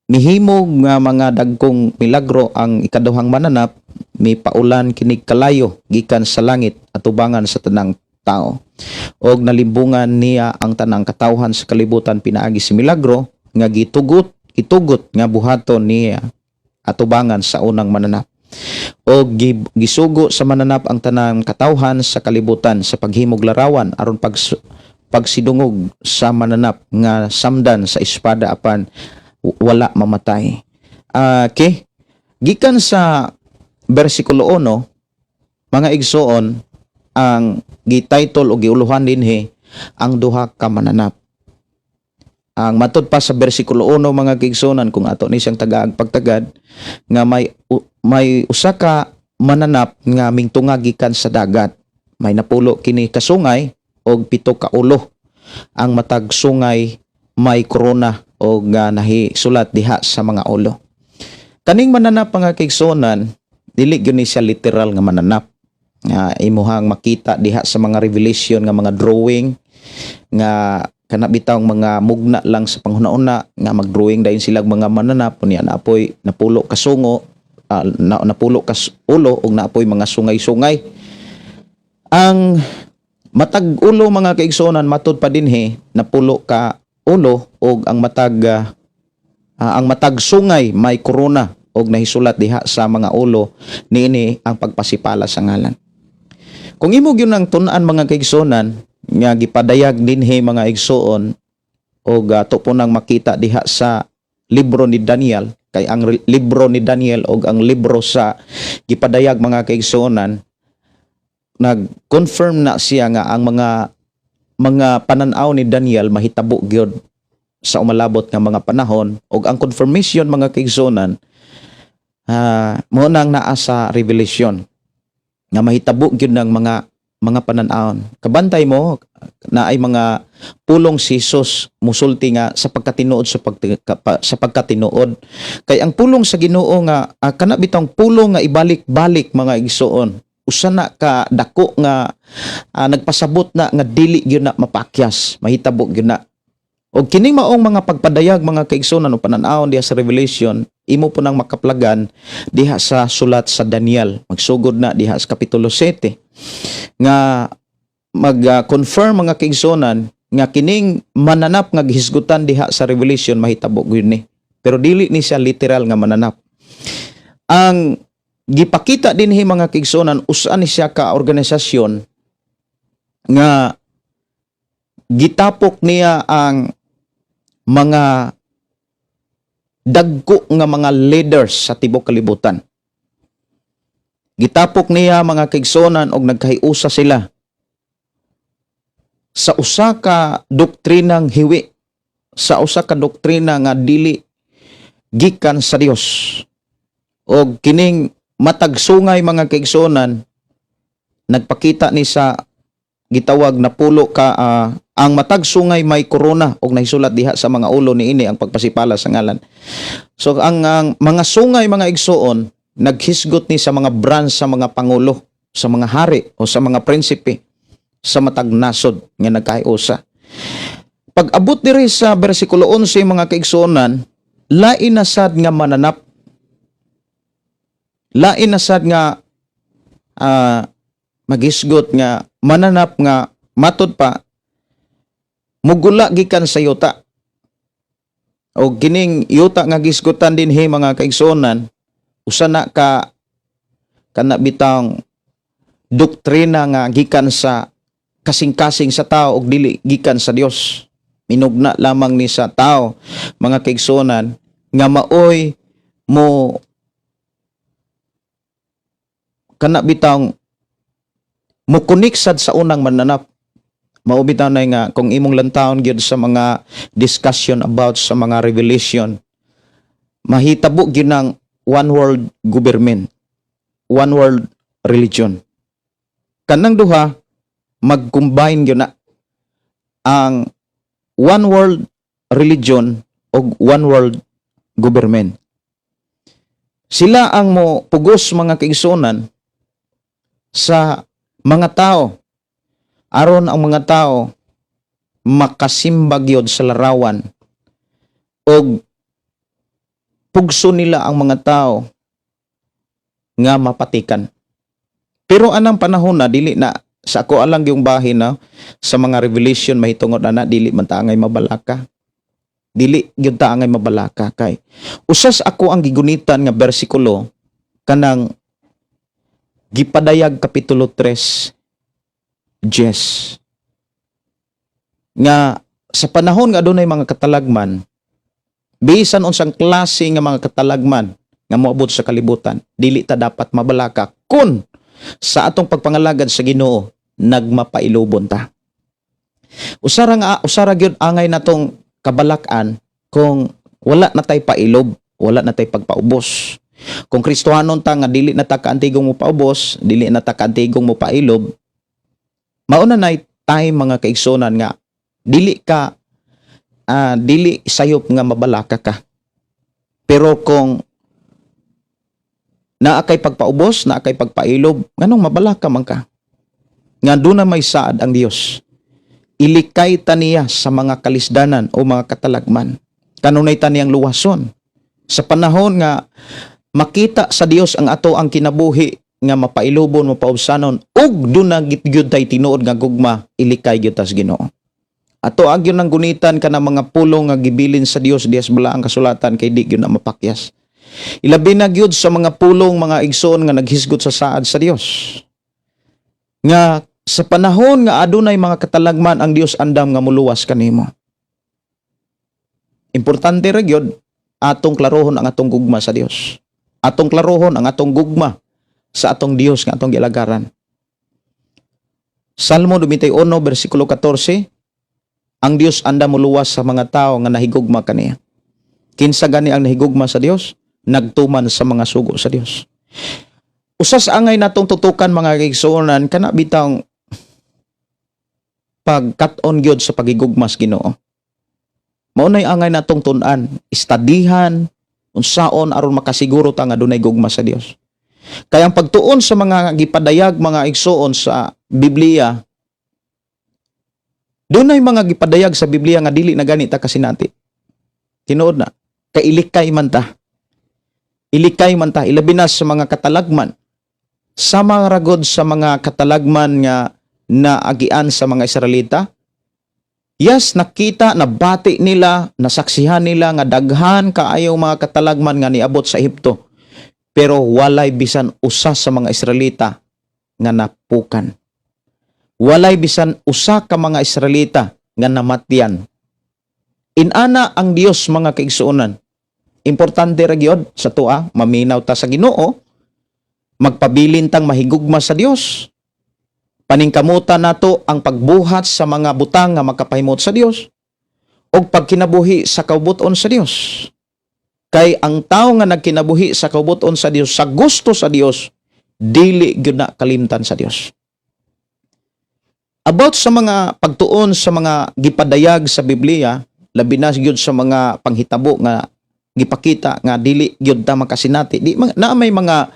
Mihimog nga mga dagkong milagro ang ikaduhang mananap, mipaulan kinig kalayo gikan sa langit atubangan sa tanang tao. Og nalimbungan niya ang tanang katawhan sa kalibutan pinaagi si milagro nga gitugot gitugot nga buhaton niya atubangan sa unang mananap. Og gisugo sa mananap ang tanang katawhan sa kalibutan sa paghimog larawan aron pagsidungog sa mananap nga samdan sa espada apan wala mamatay. Okay. Gikan sa bersikulo 1, mga igsoon, ang gi-title o giuluhan dinhi ang duha ka mananap. Ang matod pa sa bersikulo 1, mga kaigsuonan, kung ato ni siyang tagaag pagtagad, nga may usa ka mananap nga mingtunga gikan sa dagat. May napulo kini kasungay og 7 ka ulo. Ang matag sungay may korona og nga nahisulat diha sa mga ulo. Kaning mananap, mga kaigsuonan, dili gyud ni siya literal nga mananap nga imuhang makita diha sa mga revelation nga mga drawing, nga kana bitawng mga mugna lang sa panghuna-una nga mag-drawing dayon sila mga mananap, unya naapoy 10 ka sungo, 10 ka ulo ug naapoy mga sungay-sungay. Ang matag ulo, mga kaigsuonan, matud pa dinhi, 10 ka ulo ug ang matag sungay may korona og nahisulat diha sa mga ulo niini ang pagpasipala sa ngalan. Kung imo gyud ang tun-an, mga kaigsuonan, nga gipadayag dinhi, mga igsuon, og ato po nang makita diha sa libro ni Daniel, kay ang libro ni Daniel og ang libro sa gipadayag, mga kaigsuonan, nag-confirm na siya nga ang mga pananaw ni Daniel mahitabo gyud sa umalabot nga mga panahon. Og ang confirmation, mga kaigsuonan, mo nang naa sa Revelation nga mahitabo gyud ng mga pananawon. Kabantay mo na ay mga pulong si Jesus musulti nga sa pagkatinuod, sa pagkatinuod kay ang pulong sa Ginoo nga kana bitong pulong nga ibalik-balik, mga igsuon, usa na ka dako nga nagpasabot na nga dili gyud na mapakyas, mahitabo gyud na. Og kining maong mga pagpadayag, mga kaigsunan, o panan-awon diha sa Revelation, imo po nang makaplagan diha sa sulat sa Daniel. Magsugod na diha sa kapitulo 7 nga mag-confirm, mga kaigsunan, nga kining mananap nga gihisgutan diha sa Revelation mahitabo gyud ni. Pero dili ni siya literal nga mananap. Ang gipakita dinhi, mga kaigsunan, usa ni siya ka organisasyon nga gitapok niya ang mga dagko nga mga leaders sa tibok kalibutan. Gitapok niya, mga kaigsunan, og nagkahiusa sila sa usa ka doktrinang hiwi, sa usa ka doktrina nga dili gikan sa Dios. Og kining matag sungay, mga kaigsunan, nagpakita ni sa gitawag na pulo ka ang matag sungay may korona og nahisulat diha sa mga ulo niini ang pagpasipala sa ngalan. So ang mga sungay, mga igsuon, naghisgot ni sa mga branch sa mga pangulo, sa mga hari o sa mga prinsipe sa matag nasod nga nagkahiusa. Pag abot diri sa bersikulo 11, mga kaigsuonan, lain na sad nga mananap. Lain na sad nga magisgot nga mananap nga matod pa mugula gikan sa yuta. O kining yuta nga gisgutan dinhi, mga kaigsuonan, usa na ka kana bitang doktrina nga gikan sa kasing-kasing sa tao og dili gikan sa Dios. Minugna lamang ni sa tao, mga kaigsuonan, nga maoy mo kana bitang mo sad sa unang mananap. Mao bitaw na nga kung imong lantawon gyud sa mga discussion about sa mga revelation, mahitabo gyud ng one world government, one world religion. Kanang duha mag-combine gyud na ang one world religion og one world government. Sila ang mo pugos, mga kaigsunan, sa mga tao aron ang mga tao makasimba gyud sa larawan og pugso nila ang mga tao nga mapatikan. Pero anang panahon na dili na sa ako alang yung bahin na sa mga revelation mahitungod ana, dili man ta angay mabalaka. Dili gyud ta angay mabalaka kay usas ako ang gigunitan nga bersikulo kanang Gipadayag kapitulo 3 Yes. Nga sa panahon nga adunay mga katalagman, bisan unsang klase nga mga katalagman nga moabot sa kalibutan, dili ta dapat mabalaka kun sa atong pagpangalagad sa Ginoo nagmapailubon ta. Usara nga usara gyud angay natong kabalak-an kung wala na tay pailob, wala na tay pagpaubos. Kung Kristohanon ta nga dili na ta kaantigong mo paubos, dili na ta kaantigong mo pailob, mauna na time, mga kaigsunan, nga dili ka dili sayop nga mabalaka ka. Pero kung naa kay pagpaubos, naa kay pagpailob, nganong mabalaka man ka? Nga doon na may saad ang Dios. Ilikay ta niya sa mga kalisdanan o mga katalagman. Kanunay ta niyang luwason. Sa panahon nga makita sa Dios ang ato ang kinabuhi nga mapailubon, mapaubsanon, ug duna gyud tay tinuod nga gugma, ilikay gyud tas Ginoo. Ato agyon ng gunitan kana mga pulong nga gibilin sa Dios dias balaang kasulatan kay di gyud na mapakyas. Ilabi na gyud sa mga pulong, mga igsoon, nga naghisgot sa saad sa Dios. Nga sa panahon nga adunay mga katalagman, ang Dios andam nga muluwas kanimo. Importante ra gyud atong klarohon ang atong gugma sa Dios. Atong klarohon ang atong gugma sa atong Dios nga atong gialagaran. Salmo 21 bersikulo 14, ang Dios andam muluwas sa mga tao nga nahigugma kaniya. Kinsa gani ang nahigugma sa Dios? Nagtuman sa mga sugo sa Dios. Usas angay natong tutukan, mga kaigsuonan, kana bitang pagkat-on gyud sa pagigugma sa Ginoo. Mao nay angay natong tun-an, istadihan unsaon aron makasiguro ta nga dunay gugma sa Dios. Kaya ang pagtuon sa mga gipadayag, mga igsuon, sa Biblia, Dunay mga gipadayag sa Biblia nga dili na gani ta kasinati. Tinuod na. Kay ilikay man ta. Ilikay man ta, ilabi na sa mga katalagman. Sama ragod sa mga katalagman nga naagian sa mga Israelita. Yes, nakita, nabati nila, nasaksihan nila nga daghan kaayong mga katalagman nga niabot sa Ehipto. Pero walay bisan usa sa mga Israelita nga napukan. Walay bisan usa ka mga Israelita nga namatyan. Inana ang Dios, mga kaigsuonan. Importante ra gyud sa tua, maminaw ta sa Ginoo, magpabilin tang mahigugma sa Dios. Paningkamutan nato ang pagbuhat sa mga butang nga makapahimot sa Dios ug pagkinabuhi sa kaubuton sa Dios. Kay ang tao nga nagkinabuhi sa kaubuton sa Dios, sa gusto sa Dios, dili gyud na kalimtan sa Dios. About sa mga pagtuon sa mga gipadayag sa Biblia, labi na gyud sa mga panghitabo nga gipakita nga dili gyud ta makasinati. Di na may mga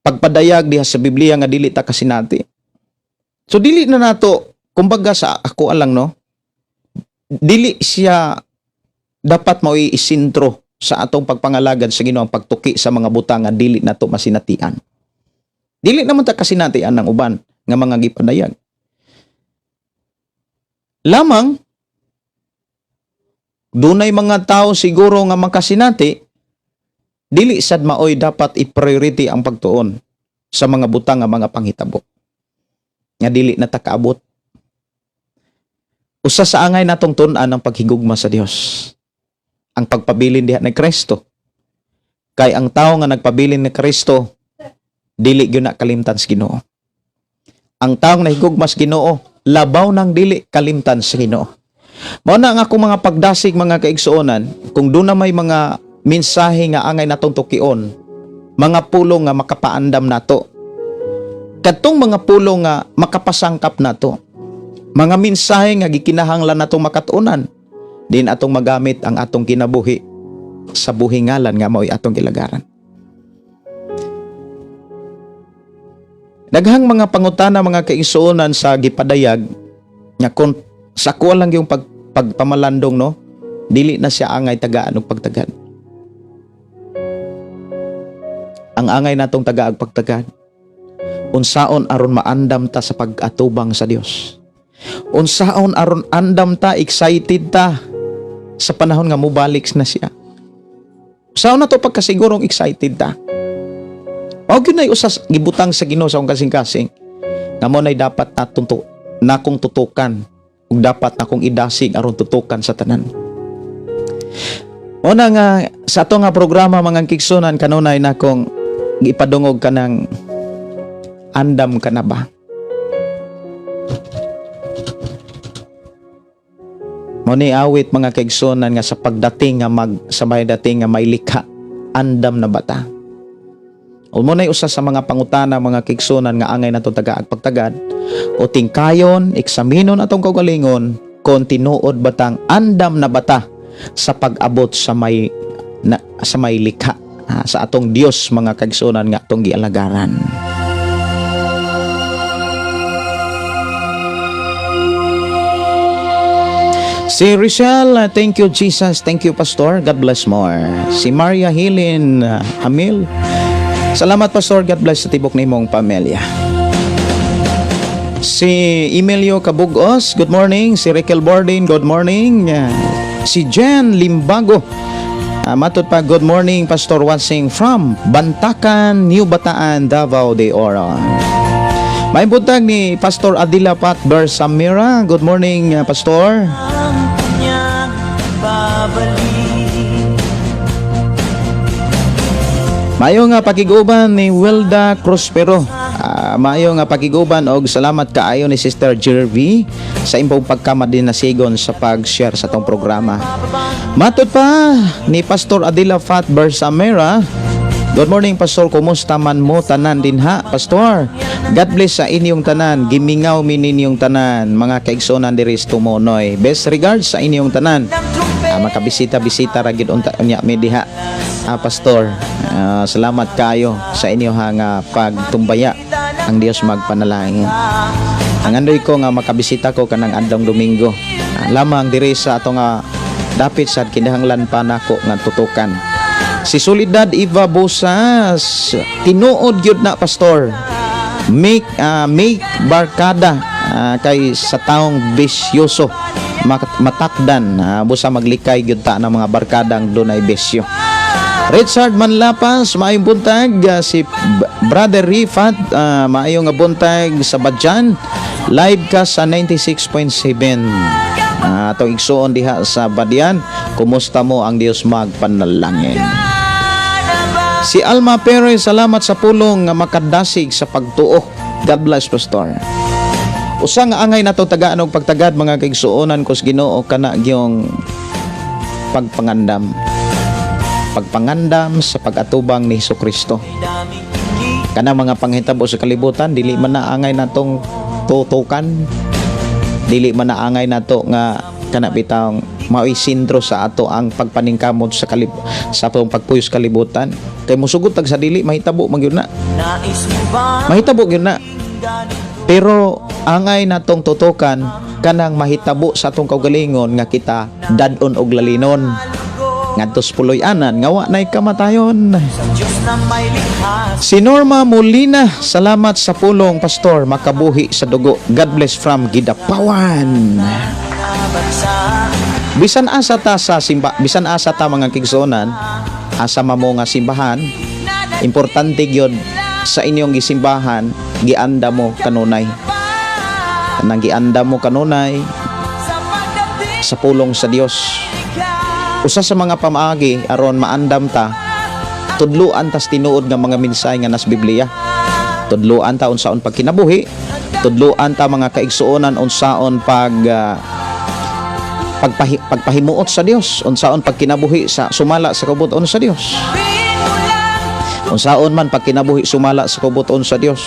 pagpadayag diha sa Biblia nga dili ta kasinati. So dili na nato, kumbaga sa ako lang, no, dili siya dapat mao'y isintro sa atong pagpangalagad sa Ginoo ang pagtuki sa mga butang nga dili nato masinatian. Dili naman ta kasinatian ng uban nga mga gipadayag. Lamang dunay mga tao siguro nga makasinati, dili sad maoy dapat i-priority ang pagtuon sa mga butang nga mga panghitabo nga dili na ta kaabot. Usa sa angay natong tun-an ang paghigugma sa Dios. Ang pagpabilin diha ni Kristo. Kay ang tao nga nagpabilin ni Kristo, dili gyud na kalimtan sa Ginoo. Ang taong nahigugma sa Ginoo, labaw nang dili kalimtan sa Ginoo. Mao na ang akong mga pagdasig, mga kaigsuonan, kung doon na may mga mensahe nga angay natong tukion, mga pulong nga makapaandam nato. Kadtong mga pulong nga makapasangkap nato. Mga mensahe nga gikinahanglan natong makatuonan, din atong magamit ang atong kinabuhi sa buhingalan nga mao'y atong gilagaran. Daghang mga pangutana, mga kaigsuonan, sa gipadayag nga kung sa kuha lang yung pagpamalandong, no, dili na siya angay tagaan og pagtagad. Ang angay natong tagaag pagtagad, unsaon aron maandam ta sa pag-atubang sa Dios. Unsaon aron andam ta, excited ta sa panahon nga mobalik na siya. Unsaon na to pagkasigurong excited ta? Mao gyud nay usas gibutang sa Ginoo sa akong kasing-kasing nga mo nay dapat natunto nakong tutukan ug dapat akong idasig aron tutukan sa tanan. Mao na nga sa ato nga programa, mga kaigsuonan, kanunay nakong gipadungog kanang andam ka na ba? Mao ni awit, mga kaigsuonan, nga sa pagdating nga mag sa may dating nga may likha, andam na ba ta? O mo na'y usa sa mga pangutana, mga kaigsuonan, nga angay nato tagaag pagtagad o tingkayon, eksaminon atong kaugalingon kung tinuod batang andam na bata sa pag-abot sa may likha, sa atong Dios, mga kaigsuonan, nga atong gialagaran. Si Richelle, thank you Jesus, thank you Pastor, God bless more. Si Maria Helen Hamil, salamat Pastor, God bless sa tibok nimong pamilya. Si Emilio Cabugos, good morning. Si Raquel Bordin, good morning. Si Jen Limbago, matod pa, good morning Pastor, watching from Bantakan, New Bataan, Davao de Oro. May buntag ni Pastor Adila Pat Bersamira. Good morning, Pastor. Ang kanyang babalik. Mayo nga pakiguban ni Wilda Prospero. Maayo nga pakiguban og salamat kaayo ni Sister Jervy sa imong pagkamadinasigon sa pag-share sa tong programa. Matod pa ni Pastor Adila Fat Bersamera. Good morning Pastor, kumusta man mo tanan dinha Pastor? God bless sa inyong tanan, gimingaw mi ninyong tanan mga kaigsuonan diri sa Tumonoy. Best regards sa inyong tanan. Makabisita-bisita ra gid unta unya mi diha. Pastor, salamat kayo sa inyo nga pagtumbaya. Ang Dios magpanalangin. Ang andoy ko nga makabisita ko kanang adlong Domingo. Lamang diri sa ato nga dapit sad kinahanglan pa nako nga tutukan. Si Soledad Eva Bosas, "Tinuod gyud na, Pastor. Make barkada kay sa taong bisyoso matakdan, busa maglikay gyud ta ng mga barkadang dunay bisyo." Richard Manlapas, maayong buntag. Si Brother Rifat, maayong nga buntag sa Badyan. Live ka sa 96.7. Atong igsuon diha sa Badyan. Kumusta mo? Ang Dios magpanalangin. Si Alma Perez, "Salamat sa pulong nga makadasig sa pagtuo. God bless, Pastor." Usa nga angay nato tagaan og pagtagad, mga kaigsuonan ko sa Ginoo, kana gyung pagpangandam. Pagpangandam sa pag-atubang ni Kristo. Kana mga panghitabo sa kalibutan, dili man na angay natong tutukan. Dili man na angay nato nga kana bitawng mao'y sentro sa ato ang pagpaningkamot sa atong pagpuyo sa kalibutan. Kay musugot tag sa dili mahitabo man gyud na. Nais mo ba Mahitabo gyud na. ganito? Pero angay natong tutukan kanang mahitabo sa atong kaugalingon nga kita dad-on og lalinon ngadto sa puloy-anan nga wa nay kamatayon. Sa Diyos na may likas. Si Norma Molina, "Salamat sa pulong, Pastor, makabuhi sa dugo. God bless from Gidapawan." Na bansa. Bisan asa ta sa simba, bisan asa ta, mga kaigsuonan, asa mamo nga simbahan, importante gyud sa inyong gisimbahan, gianda mo kanunay. Kanang gianda mo kanunay Sa pagdating sa pulong sa Dios. Usa sa mga pamaagi aron maandam ta, tudluan tas tinuod nga mga mensahe nga nas Biblia. Tudluan ta unsaon pagkinabuhi, tudluan ta, mga kaigsuonan, unsaon pagpahimuot sa Dios, unsaon pagkinabuhi sa sumala sa kabut-on sa Dios. Unsaon man pagkinabuhi sumala sa kabut-on sa Dios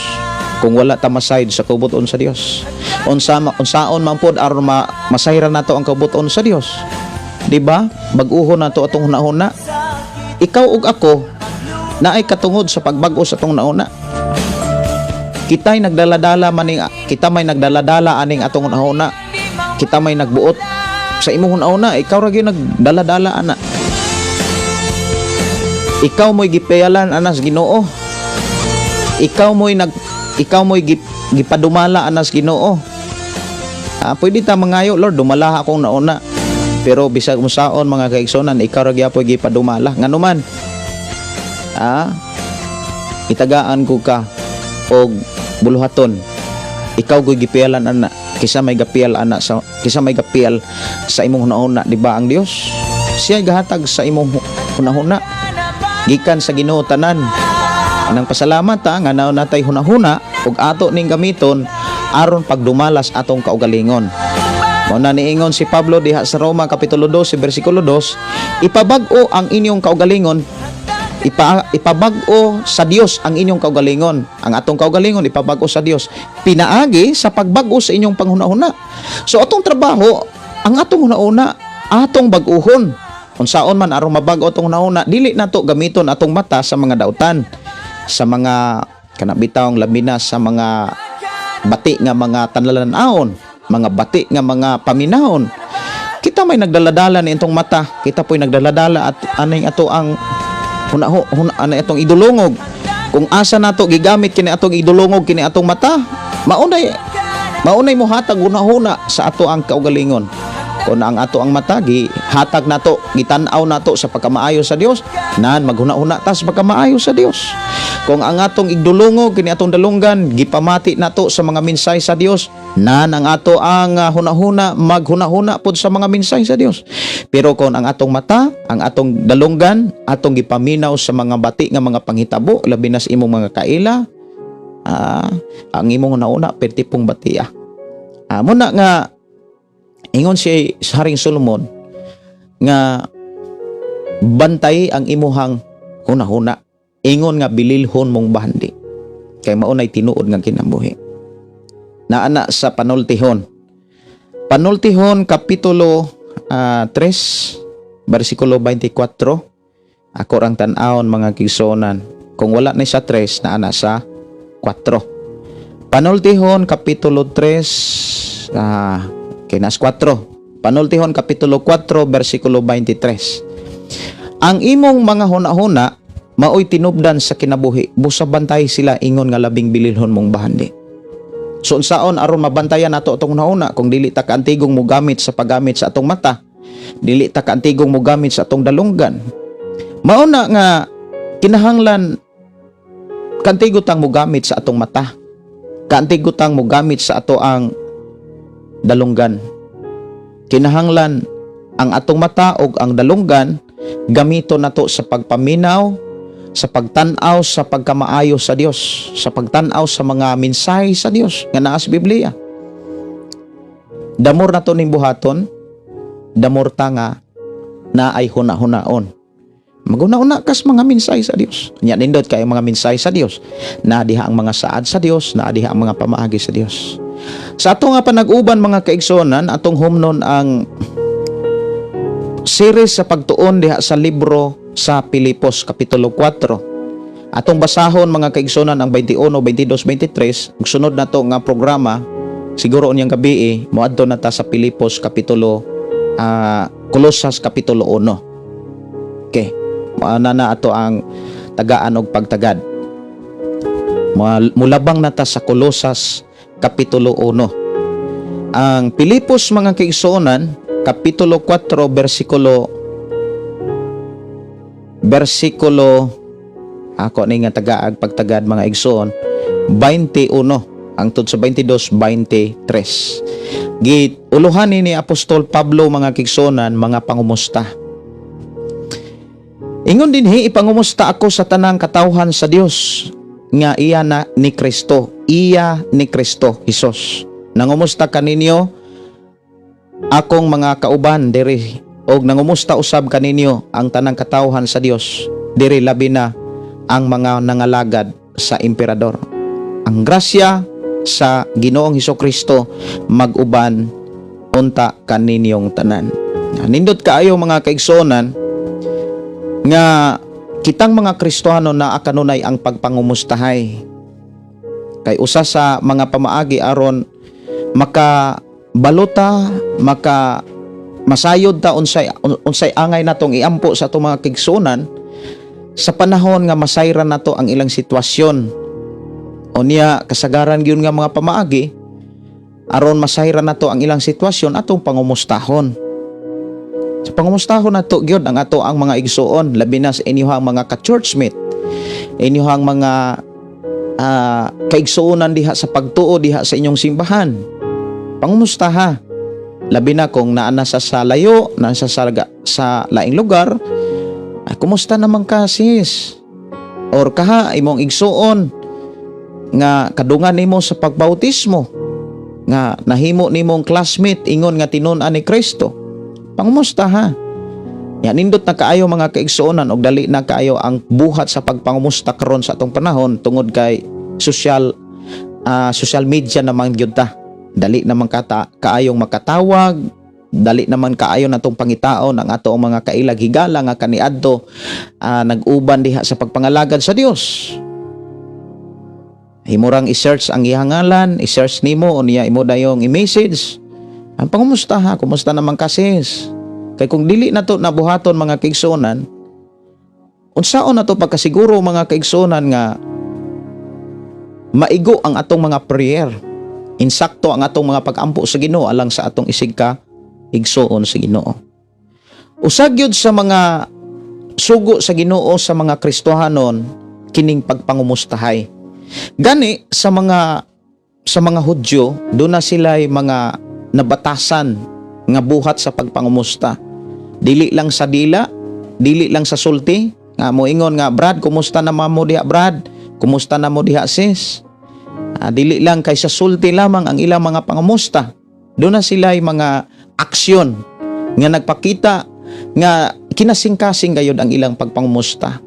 kung wala ta masayod sa kabut-on sa Dios. Unsaon man pod aron masayran nato ang kabut-on sa Dios. Di ba? Bag-uhon nato atong hunahuna. Ikaw ug ako naay katungod sa pagbag-o sa atong hunahuna. Kita'y nagdaladala maning, kita may nagdaladala aning atong hunahuna. Kita may nagbuot sa imong hunahuna, ikaw ra gyud nagdaladala ana. Ikaw mo'y gipiyalan anas Ginoo. Ikaw mo'y gipadumala anas Ginoo. Pwede ta mangayo, "Lord, dumala akong nauna." Pero bisag unsaon, mga kaigsuonan, ikaw ra gyapoy gipadumala. Nganuman? Itagaan ko ka og buluhaton. Ikaw ko'y gipiyalan ana. Kisa may gapiyal sa imong hunahuna, di ba ang Dios? Siya gahatag sa imong hunahuna. Gikan sa Ginoo tanan. Anang pasalamat ta nga naa natay hunahuna ug ato ning gamiton aron pagdumalas atong kaugalingon. Mao na niingon si Pablo diha sa Roma kapitulo 12 bersikulo 2, ipabag-o ang inyong kaugalingon, ipabag-o sa Dios ang inyong kaugalingon. Ang atong kaugalingon ipabag-o sa Dios pinaagi sa pagbag-o sa inyong panghunahuna. So atong trabaho, ang atong hunahuna atong bag-uhon. Unsaon man aron mabag-o atong hunahuna? Dili nato gamiton atong mata sa mga dautan, sa mga kana bitawng labi na sa mga bati nga mga tanlalan-aon, mga bati nga mga paminahon. Kita may nagdaladala ni itong mata, kita po'y nagdaladala at aning ato ang huna, ani atong idulungog. Kung asa nato gigamit kini atong idulungog, kini atong mata, maunay mohatag hunahuna sa ato ang kaugalingon. Kung ang ato ang mata gihatag nato, gitan-aw nato sa pagkamaayo sa Dios, nan maghuna-huna ta sa pagkamaayo sa Dios. Kung ang atong igdulungog kini atong dalunggan gipamati nato sa mga mensahe sa Dios, nan ang ato ang hunahuna maghunahuna pod sa mga mensahe sa Dios. Pero kung ang atong mata, ang atong dalunggan atong gipaminaw sa mga bati nga mga panghitabo, labi na sa imong mga kaila, ang imong hunahuna perti pong batia. Muna nga ingon si Haring Solomon nga bantay ang imuhang hunahuna, ingon nga bililhon mong bahandi kay maunay tinuod nga kinabuhi. Naa na sa Panultihon, Panultihon kapitulo 3 bersikulo 24. Ako rang tan-awon, mga kaigsuonan. Kung wala ni sa 3, naa na sa 4. Panultihon kapitulo 3, kay nas 4. Panultihon kapitulo 4 bersikulo 23. Ang imong mga hunahuna maoy tinubdan sa kinabuhi, busa bantay sila ingon nga labing bililhon mong bahandi. So unsaon aron mabantayan nato atong hunahuna kung dili ta kaantigong mogamit sa paggamit sa atong mata, dili ta kaantigong mogamit sa atong dalunggan? Mao na nga kinahanglan kaantigo tang mogamit sa atong mata. Kaantigo tang mogamit sa ato ang dalunggan. Kinahanglan ang atong mata ug ang dalunggan gamito nato sa pagpaminaw, sa pagtan-aw sa pagkamaayo sa Dios, sa pagtan-aw sa mga mensahe sa Dios nga naa sa Biblia. The more nato ning buhaton, the more ta nga naay huna-hunaon. Maghuna-huna kas mga mensahe sa Dios. Nya nindot kay mga mensahe sa Dios. Naa diha ang mga saad sa Dios, naa diha ang mga pamaagi sa Dios. Sa ato nga panag-uban, mga kaigsuonan, atong humnon ang series sa pagtuon diha sa libro sa Pilipos kapitulo 4. Atong basahon, mga kaigsuonan, ang 21, 22, 23. Ug sunod na to nga programa, siguro unyang gabi eh, moadto na ta sa Pilipos kapitulo Kolosas kapitulo 1. Okay. Mao na na ato ang tagaan og pagtagad. Mulabang na ta sa Kolosas kapitulo 1. Ang Pilipos, mga kaigsuonan, kapitulo 4 bersikulo ako ni nga tagaag pagtagad, mga igsoon, 21 hangtod sa 22, 23. Giuluhan ni Apostol Pablo, mga kaigsuonan, mga pangumusta. Ingon dinhi, "Ipangumusta ako sa tanang katawhan sa Dios nga iya na ni Kristo, iya ni Kristo Hesus. Nangumusta kaninyo akong mga kauban diri og nangumusta usab kaninyo ang tanang katawhan sa Dios diri, labi na ang mga nangalagad sa emperador. Ang grasya sa Ginoong Hesus Kristo mag-uban unta kaninyong tanan." Nindot kaayo, mga kaigsuonan, nga kitang mga Kristohano na kanunay ang pagpangumustahay. Kay usa sa mga pamaagi aron maka balota, maka masayod ta unsay angay natong iampo sa atong mga kaigsuonan sa panahon nga masayran nato ang ilang sitwasyon. Unya kasagaran gyud nga mga pamaagi aron masayran nato ang ilang sitwasyon, atong pangumustahon. Sa pangumustahon nato gyud ang ato ang mga igsuon, labi na sa inyuhang mga ka-churchmate, inyuhang mga kaigsuonan diha sa pagtuo diha sa inyong simbahan. Pangumustaha. Labi na kung naa na sa layo, nasa sa laing lugar, ay, "Kumusta naman ka, sis?" Or kaha imong igsuon nga kadungan nimo sa pagbautismo, nga nahimo nimong classmate ingon nga tinun-an ni Kristo. Pangumusta ha. Ya nindot na kaayo, mga kaigsuonan, og dali na kaayo ang buhat sa pagpangumusta karon sa atong panahon tungod kay social media naman gyud ta. Dali naman kata kaayong makatawag, dali naman kaayo natong pangitaon ang ato ang mga kailag higala nga kaniadto nag-uban diha sa pagpangalagad sa Dios. Himurang i-search ang iyang ngalan, i-search nimo unya imo dayong i-message. Ang pangumusta ha, "Kumusta naman ka, sis?" Kay kung dili na to nabuhaton, mga kaigsuonan, unsaon na to pagkasiguro, mga kaigsuonan, nga maigo ang atong mga prayer? Insakto ang atong mga pag-ampo sa Ginoo alang sa atong isig ka igsuon sa Ginoo. Usa gyud sa mga sugo sa Ginoo sa mga Kristohanon kining pagpangumustahay. Gani sa mga Hudyo, doon na sila'y mga nabatasan nga buhat sa pagpangumusta. Dili lang sa dila, dili lang sa sulti, nga moingon nga, "Brad, kumusta na mo diha, Brad? Kumusta na mo diha, sis?" Dili lang kay sa sulti lamang ang ilang mga pangumusta. Doon na sila'y mga aksyon nga nagpakita nga kinasingkasing gayod ang ilang pagpangumusta.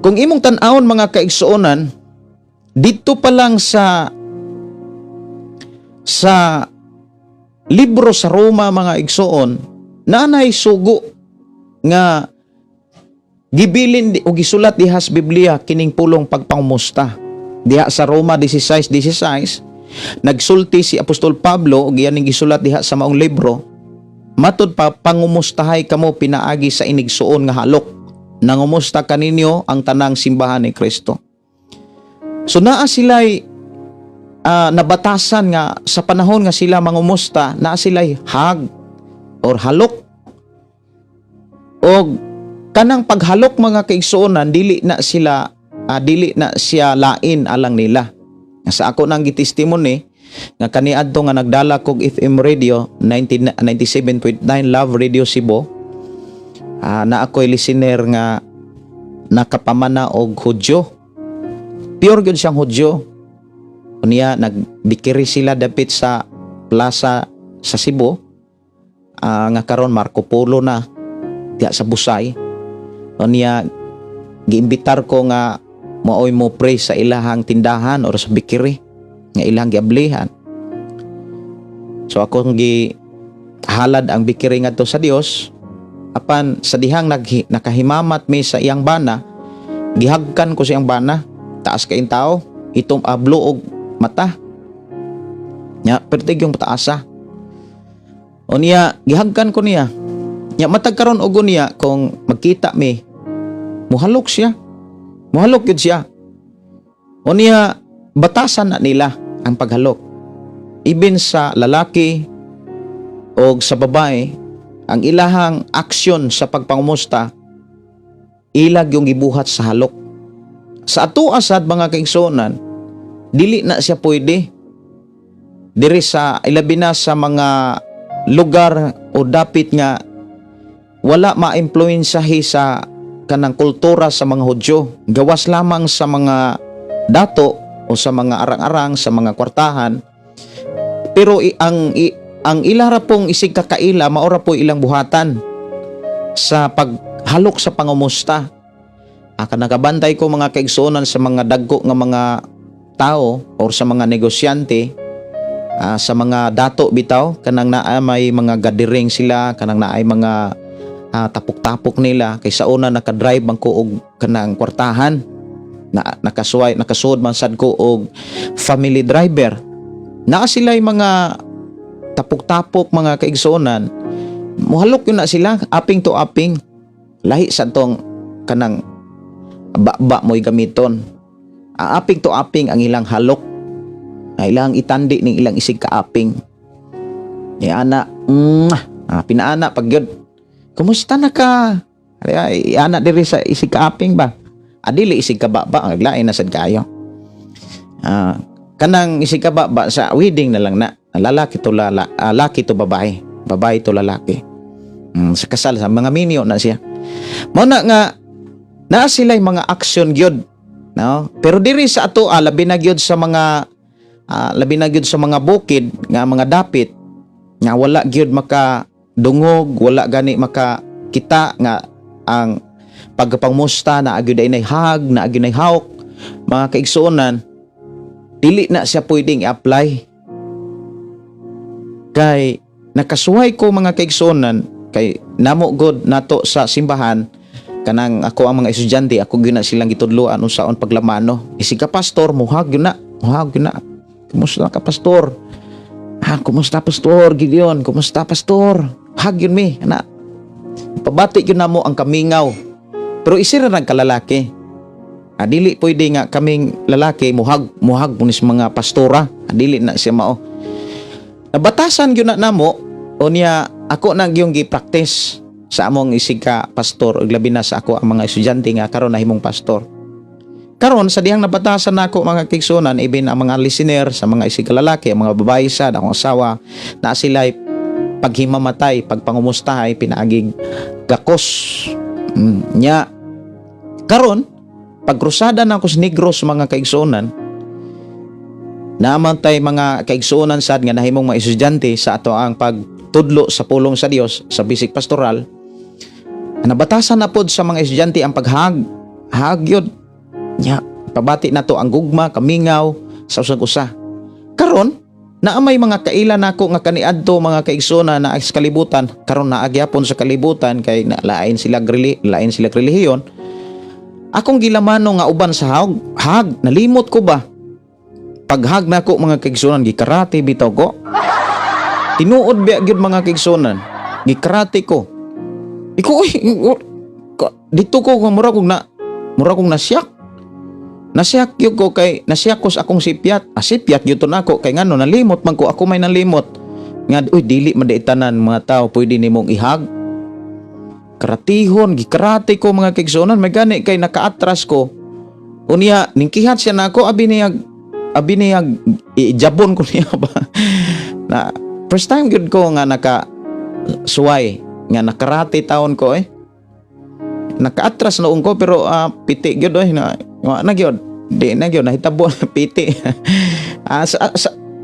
Kung imong tan-awon, mga kaigsuonan, dito pa lang sa libro sa Roma, mga igsuon, naanay sugo nga gibilin o gisulat diha sa Biblia kining pulong pagpangumusta. Diha sa Roma 16:16, nagsulti si Apostol Pablo og iyaning gisulat diha sa maong libro. Matud pa, "Pangumustahay kamo pinaagi sa inigsuon nga halok. Nangumusta kaninyo ang tanang simbahan ni Kristo." So naa sila'y nabatasan nga sa panahon nga sila mangumusta, naa sila'y hug or halok. Og kanang paghalok, mga kaigsuonan, dili na siya lain alang nila. Sa ako nang gitestimony nga kaniadto nga nagdala kog FM radio 90 97.9 Love Radio Cebu, na ako'y listener nga nakapamana og Hudyo. Pure gyud siyang Hudyo. Unya nagbikiri sila dapit sa plaza sa Cebu, nga karon Marco Polo na, diya sa Busay. Unya giimbitar ko nga maoy mo pray sa ilahang tindahan or sa bakery nga ilang giablihan. So akong gi halad ang bakery ngadto sa Dios. Apan sa dihang nakahimamat mi sa iyang bana, gihagkan ko siyang bana, taas kayong tao, itom ablo og mata. Nya pertig yung taasa. Unya gihagkan ko niya. Nya matag karon og niya kung magkita mi, muhalok siya. Muhalok yun siya. Unya batasan na nila ang paghalok. Ibin sa lalaki o sa babae, ang ilahang aksyon sa pagpangumusta, ilag yung gibuhat sa halok. Sa ato asad, mga kaigsuonan, dili na siya pwede. Diri sa ilabi na sa mga lugar o dapit nga wala ma-impluwensyahi sa kanang kultura sa mga Hudyo. Gawas lamang sa mga dato o sa mga arang-arang, sa mga kwartahan. Pero ang ilara pong isig kakaila, maora po ilang buhatan sa paghalok sa pangumusta. Aka nakabantay ko, mga kaigsuonan, sa mga dagko nga mga tao or sa mga negosyante, sa mga dato bitaw, kanang naa may mga gathering sila, kanang naay mga tapok-tapok nila, kay sa una naka-drive man ko og kanang kwartahan na nakasuway, nakasuod man sad ko og family driver. Naa sila mga tapok-tapok, mga kaigsuonan, muhalok yun na sila aping to aping. Lahi sa tong kanang ba mo'y gamiton. Aping to aping ang ilang halok. Ang ilang itandi ning ilang isig kaaping. Ni ana, pinaana pag yun. "Kumusta na ka?" Ay, ana diri sa isig kaaping ba? Adili isig ka ba, ang lain na sad kayo. Kanang isig ka ba sa wedding na lang na. Lalaki to laki to babae, babae to lalaki. Sa kasal sa mga minyo na siya. Mao na nga naa sila mga aksyon gyud, no? Pero diri sa ato, labi na gyud sa mga bukid nga mga dapit nga wala gyud maka dungog, wala gani maka kita nga ang pagpangmusta na gyud ay hug, na gyud ay hawk, mga kaigsuonan, dili na siya pwedeng i-apply. Kay nakasuway ko, mga kaigsuonan, kay namo god nato sa simbahan, kanang ako ang mga estudyante, ako gyud na silang gitudloan unsaon paglamano. Isig ka pastor, muhag gyud na, muhag gyud na. "Kumusta ka, pastor? Ah, kumusta, Pastor Gideon? Kumusta, pastor?" Hug yun mi ana. Pabati gyud namo ang kamingaw. Pero isira nagkalalaki. Dili pwede nga kaming lalaki muhag muhag mo ni sa mga pastora. Dili na siya mao. Nabatasan gyud na namo. Unya ako na gyung gi-practice sa among isig ka pastor ug labi na sa ako ang mga estudyante nga karon nahimong pastor. Karon sa dihang nabatasan nako, mga kaigsuonan, ibin ang mga listener sa mga isig ka lalaki, ang mga babae sa akong asawa, na sila paghimamatay, pagpangumustahay pinaagig gakos. Nya karon pagkrusada na ako sa Negros, mga kaigsuonan, naman tay mga kaigsuonan sad nga nahimong mga estudyante sa ato ang pagtudlo sa pulong sa Dios sa basic pastoral. Nabatasan na pod sa mga estudyante ang paghag hag yun. Nya pabati na to ang gugma, kamingaw sa usag usa. Karon naa may mga kaila nako nga kaniadto, mga kaigsuonan, na sa kalibutan karon, naa gyapon sa kalibutan, kay na, lain sila relihiyon. Akong gilamano nga uban sa hug, hug, nalimot ko ba? Paghag na ko, mga kaigsunan, gikarate bitaw ko. Tinuod biya gyud, mga kaigsunan. Gikarate ko. Iko uy, dito ko mura kong nasyak. Nasyak gyud ko kay nasyak ko sa akong sipyat. Ah, sipyat gyud to nako kay ngano, nalimot man ko, ako may nalimot. Nga uy, dili man di tanan mga tao pwede nimong ihag. Karatihon, gikarate ko, mga kaigsunan, may gani kay nakaatras ko. Unya, ningkihat siya nako, abi niya ijabon ko niya ba. Na first time gyud ko nga naka suway nga nakarate taon ko eh. Nakaatras noon ko pero piti gyud oy na wa na gyud. Di na gyud nahitabo, piti.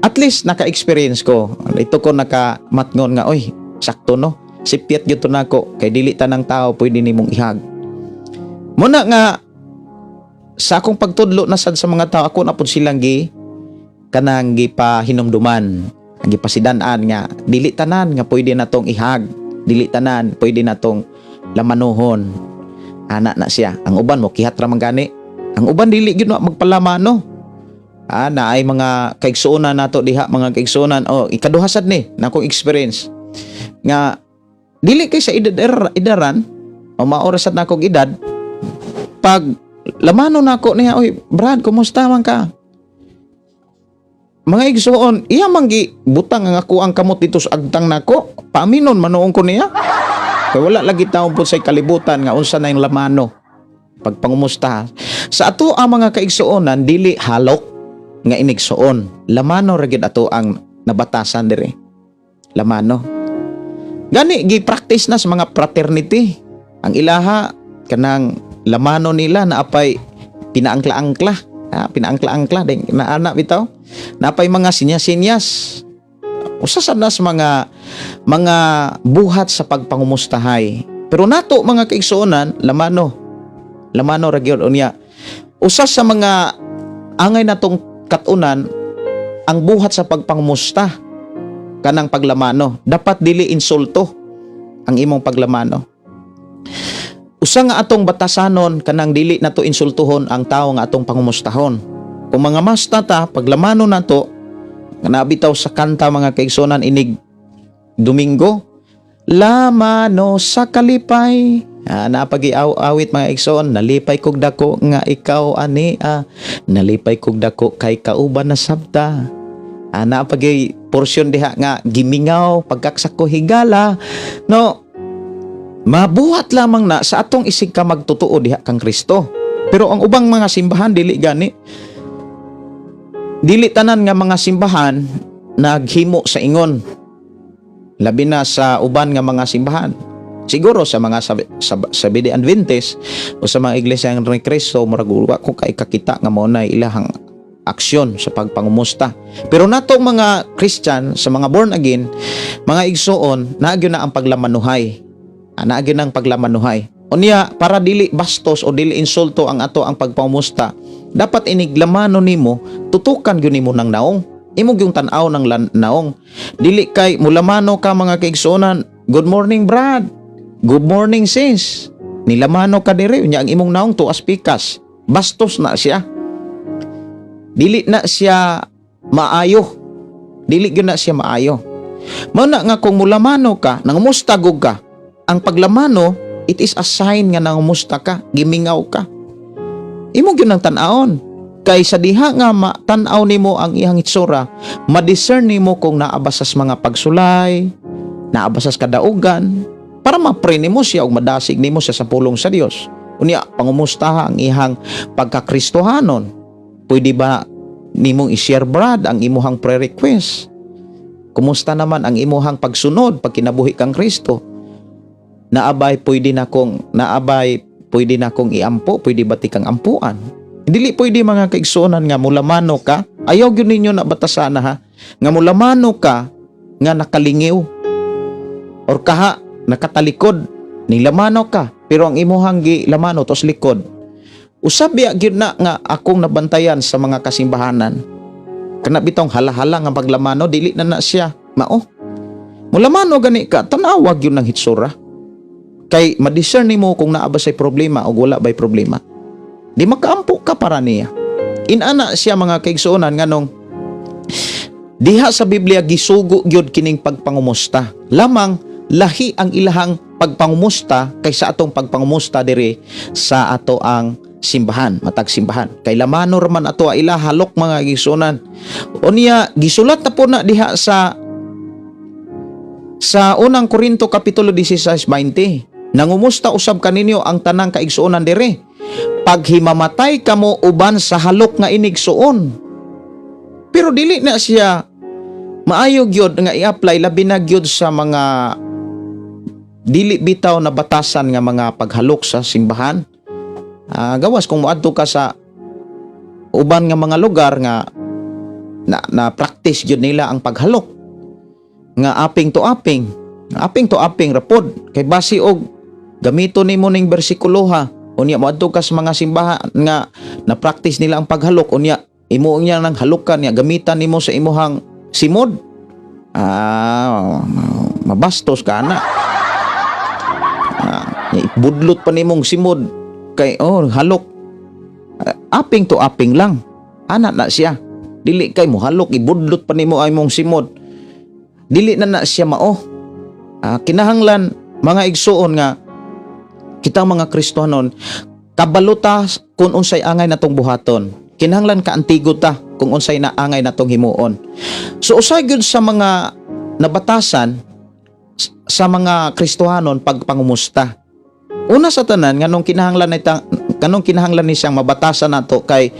At least naka-experience ko. Ito ko nakamatngon nga oy, sakto no. Sipyat gyud to nako kay dili tanang tao pwede nimong ihag. Muna nga sa akong pagtudlo na sad sa mga tao, ako na pud silang gi kanang gipahinumduman, ang gipasidan-an nga dili tanan nga pwede natong ihag, dili tanan pwede natong lamanuhon. Ana na siya. Ang uban mo kihat ra man gani. Ang uban dili gyud na magpalamano. Na ay mga kaigsuonan nato diha, mga kaigsuonan, oh, ikaduha sad ni na akong experience nga dili kay sa edad idaran o maora sad na akong edad, pag lamano nako niya, "Oy Brad, kumusta man ka?" Mga igsuon, iya man gi butang ang ako ang kamot dito sa agtang nako, paaminon manuong ko niya. Kay wala lagi taon po sa kalibutan nga unsa na yung lamano. Pagpangumusta. Sa ato ang mga kaigsuonan, dili halok nga inigsuon. Lamano ra gyud ato ang nabatasan dire. Lamano. Gani gi-practice na sa mga fraternity. Ang ilaha kanang lamano nila na apay pinaangkla-angkla. Ha, pinaangkla-angkla din na ana bitaw. Napay mga sinyas-sinyas. Usa sad na sa mga buhat sa pagpangumustahay. Pero nato, mga kaigsuonan, lamano. Lamano ra gyud unya. Usa sa mga angay natong katunan ang buhat sa pagpangumusta kanang paglamano. Dapat dili insulto ang imong paglamano. Usa nga atong batasanon kanang dili nato insultuhon ang tao nga atong pangumustahon. Kung mga masta ta paglamano nato nga nabitaw sa kanta, mga kaigsunan, inig Domingo, lamano sa kalipay. Napagi-awit, mga igsoon, "Nalipay kog dako nga ikaw ani nalipay kog dako kay kauban na sabta." Napagi porsyon diha nga gimingaw pagkaksak ko higala no. Mabuhat lamang na sa atong isig ka magtotoo diha kang Kristo, pero ang ubang mga simbahan dili gani, dili tanan nga mga simbahan naghimo sa ingon, labi na sa uban nga mga simbahan, siguro sa mga sa Seventh Adventist o sa mga iglesia ng Kristo. Murag wa ko kay kakita nga mao na ilahang aksyon sa pagpangumusta. Pero natong mga Christian, sa mga born again, mga igsuon, naa gyud na ang paglamanuhay. Naa gyud na ang paglamanuhay. Unya, para dili bastos o dili insulto ang ato ang pagpangumusta, dapat iniglamano nimo, tutukan gyud nimo ng naong. Imo gyung tan-aw ng naong. Dili kay mulamano ka, mga kaigsuonan, "Good morning, Brad. Good morning, sis." Nilamano ka dire, unya ang imong naong tuas pikas. Bastos na siya. Dili na siya maayo. Dili gyud na siya maayo. Mao na nga kung mulamano ka, nangumusta gug ka, ang paglamano, it is a sign nga nangumusta ka, gimingaw ka. Imo gyud nang tan-awon. Kay sa diha nga tan-aw nimo ang iyang itsura, ma-discern nimo kung naa ba sas mga pagsulay, naa ba sas kadaugan, para ma-pray nimo siya ug madasig nimo siya sa pulong sa Dios. Unya, pangumustaha ang iyang pagkakristohanon. Pwede ba nimong i-share, Brad, ang imuhang prayer request? Kumusta naman ang imuhang pagsunod pag kinabuhi kang Kristo? Naabay pwede na kong iampo, pwede ba ti kang ampuan? Dili pwede, mga kaigsuonan, nga mulamano ka. Ayaw gyud ninyo na batasana ha. Nga mulamano ka nga nakalingiw or kaha nakatalikod, nilamano ka pero ang imuhang gilamano tos likod. Usab biya gyud na nga akong nabantayan sa mga kasimbahanan. Kana bitong halahala nga paglamano, dili na na siya mao. Mulamano gani ka, tan-awa gyud ng hitsura. Kay ma-discern nimo kung naa ba say problema o wala ba'y problema. Di makaampo ka para niya. Inana siya, mga kaigsuonan, nganong diha sa Biblia gisugo gyud kining pagpangumusta. Lamang lahi ang ilahang pagpangumusta kaysa atong pagpangumusta diri sa ato ang simbahan, matag simbahan. Kay lamano raman ato ila halok, mga kaigsuonan. Unya gisulat na po na diha sa Unang Korinto kapitulo 16:20. Nangumusta usab kaninyo ang tanang kaigsuonan dire. Paghimamatay kamo uban sa halok nga inigsuon. Pero dili na siya maayo gyud nga i-apply, labi na gyud sa mga dili bitaw na batasan nga mga paghalok sa simbahan. Gawas kung moadto ka sa uban nga mga lugar nga na practice gyud nila ang paghalok nga aping to aping, aping to aping rapod, kay basi og gamito nimo ning bersikulo ha, unya moadto ka sa mga simbahan nga na practice nila ang paghalok, unya imo niya nang halukan niya, gamitan nimo sa imuhang simod, mabastos ka na. Ibudlot pa nimong simod kay oh halok. Aping to aping lang ana na siya. Dili kay mo halok, ibudlot pa nimo ay imong simod, dili na na siya mao. Kinahanglan, mga igsuon, nga kita mga Kristohanon kabalo ta kung unsay angay natong buhaton. Kinahanglan kaantigo ta kung unsay na angay natong himuon. So usay gyud sa mga nabatasan sa mga Kristohanon pagpangumusta. Una sa tanan, nganong kinahanglan ni siyang mabatasan nato, kay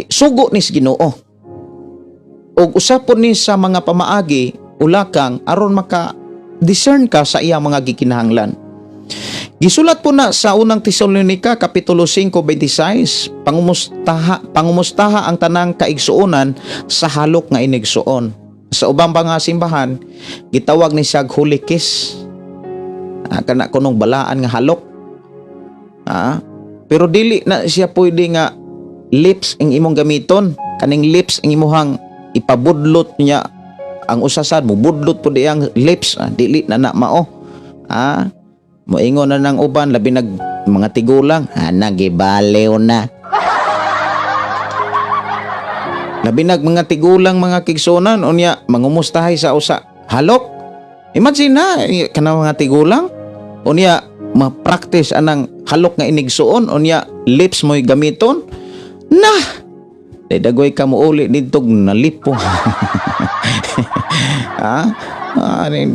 sugo ni sa Ginoo. Ug usa po ni sa mga pamaagi ulakang aron maka discern ka sa iyang mga gikinahanglan. Gisulat po na sa Unang Tesalonika kapitulo 5:26, pangumustaha ang tanang kaigsuonan sa halok nga inigsuon. Sa ubang mga simbahan gitawag ni siya holy kiss. Kana kunong balaan nga halok. Pero dili na siya pwede nga lips ang imong gamiton, kaning lips ang imuhang ipabudlot niya, ang usasad mo budlot po diyang lips, dili na na mao. Moingon na ng uban, labi nag mga tigulang, nagibaliw na. Labi nag mga tigulang, mga kaigsuonan, unya mangumustahay sa usa halok. Imagine na kanang mga tigulang, unya ma-practice anang halok nga inigsuon, unya lips mo'y gamiton na. Day dagoy ka mo uli dito nalipo.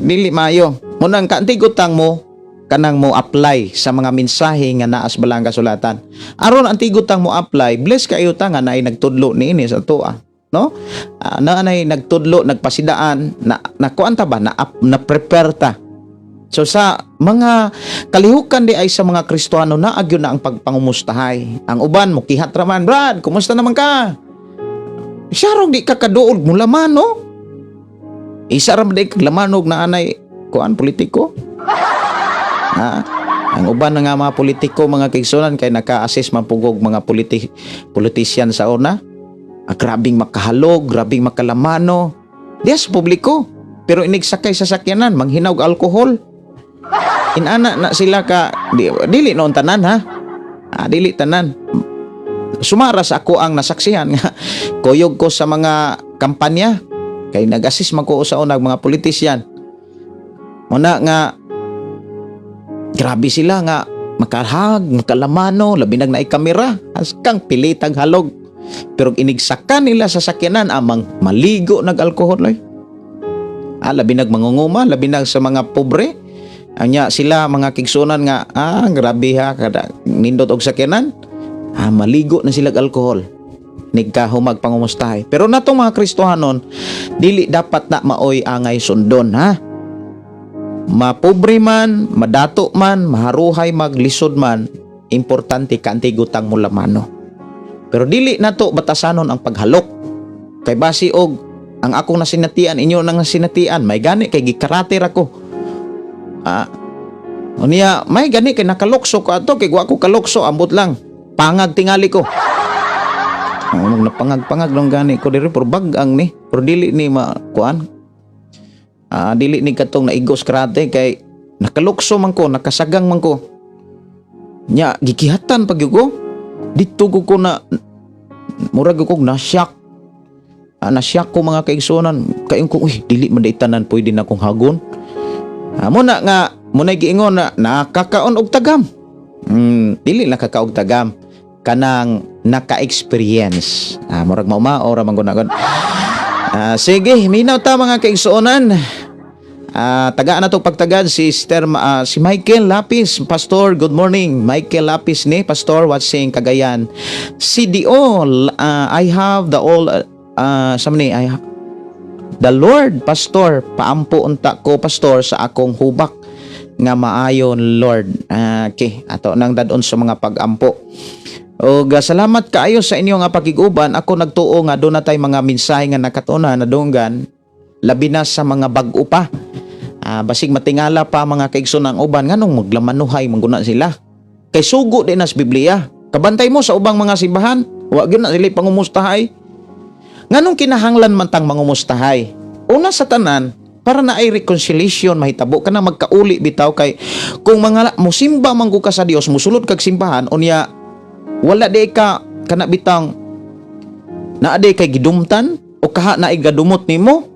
Dili maayo. Munang kaantigutang mo kanang mo apply sa mga mensahe nga naa sa balang kasulatan. Aron antigutang mo apply, bless kayo ta nga naay nagtudlo niini sa atoa. No? Na nay nagtudlo, nagpasidaan, na nakuan ta ba na, na prepare ta. So sa mga kalihukan di ay sa mga Kristohano na agyo na ang pagpangumustahay. Ang uban mo kihat raman, "Brad, kumusta naman ka?" Siya di ka kaduol mo laman, no? Isa ra man di kag lamanog na anay kuan politiko. Ha? Ang uban na nga mga politiko, mga kaigsuonan, kay naka-assist man pugog mga politician sa una. Grabing makahalog, grabing makalamano. Diya sa publiko. Pero inigsakay sa sakyanan, manghinaw og alkohol. Inana na sila ka dili noon tanan ha. Dili tanan. Sumara sa ako ang nasaksihan nga kuyog ko sa mga kampanya kay nag-assist man ko sa unag mga politician. Muna nga grabe sila nga makahag, makalamano, labi nag naay kamera, askang pilitag halog. Pero inigsakan nila sa sakyanan amang maligo nag alkohol oy. Labi nag mangunguma, labi nag sa mga pobre. Anya sila, mga kaigsuonan, nga grabe ha kada nindot og sakyanan. Maligo na sila og alkohol. Nigkahumag pangumustahay. Pero natong mga Kristohanon, dili dapat na maoy angay sundon ha. Mapobre man, madato man, maharuhay, maglisod man, importante kaantigutang mo lamano. Pero dili nato batasanon ang paghalok. Kay basi og ang akong nasinatian, inyo nang nasinatian, may gani kay gikarater ako. Unya, may gani kay nakalukso ko ato, kay wa ko kalukso, ambot lang. Pangag tingali ko. Ang napangag-pangag lang gani ko diri, pero bag-ang ni, pero dili ni ma kuan. Dili ni katong naigos karate kay nakalukso man ko, nakasagang man ko. Nya gikihatan pag ko. Dito ko na murag ko na-shock. Na-shock ko, mga kaigsuonan, kay ko, uy, dili man day tanan pwede na kong hagon. Mo na nga mo na giingon na nakakaon og tagam. Dili nakakaog tagam, kanang naka-experience. Murag maumao ra man gud. Sige, minaw ta, mga kaigsuonan. Tagaan na to pagtagad si Sister, si Michael Lapis. Pastor, good morning. Michael Lapis ni Pastor watching Cagayan. CDO, I have the all sa ni I the Lord, Pastor, paampo unta ko, Pastor, sa akong hubak nga maayon, Lord. Okay, ato nang dadon sa mga pagampo. Og salamat kaayo sa inyo nga pakig-uban. Ako nagtuo nga doon na tay mga mensahe nga nakatuna nadunggan, labi na sa mga bag-o pa. Basig matingala pa, mga kaigsoon, ang uban nganong maglamanuhay man guna sila. Kay sugo din nas Biblia. Kabantay mo sa ubang mga simbahan, wa gyud na sila pangumustahay. Nganong kinahanglan man tang mangumustahay? Una sa tanan, para na ay reconciliation mahitabo kana, magkauli bitaw, kay kung mga musimba man ka sa Dios, musulod kag simbahan, unya wala di ka kana bitang naa di kay gidumtan o kaha na ay gadumot nimo,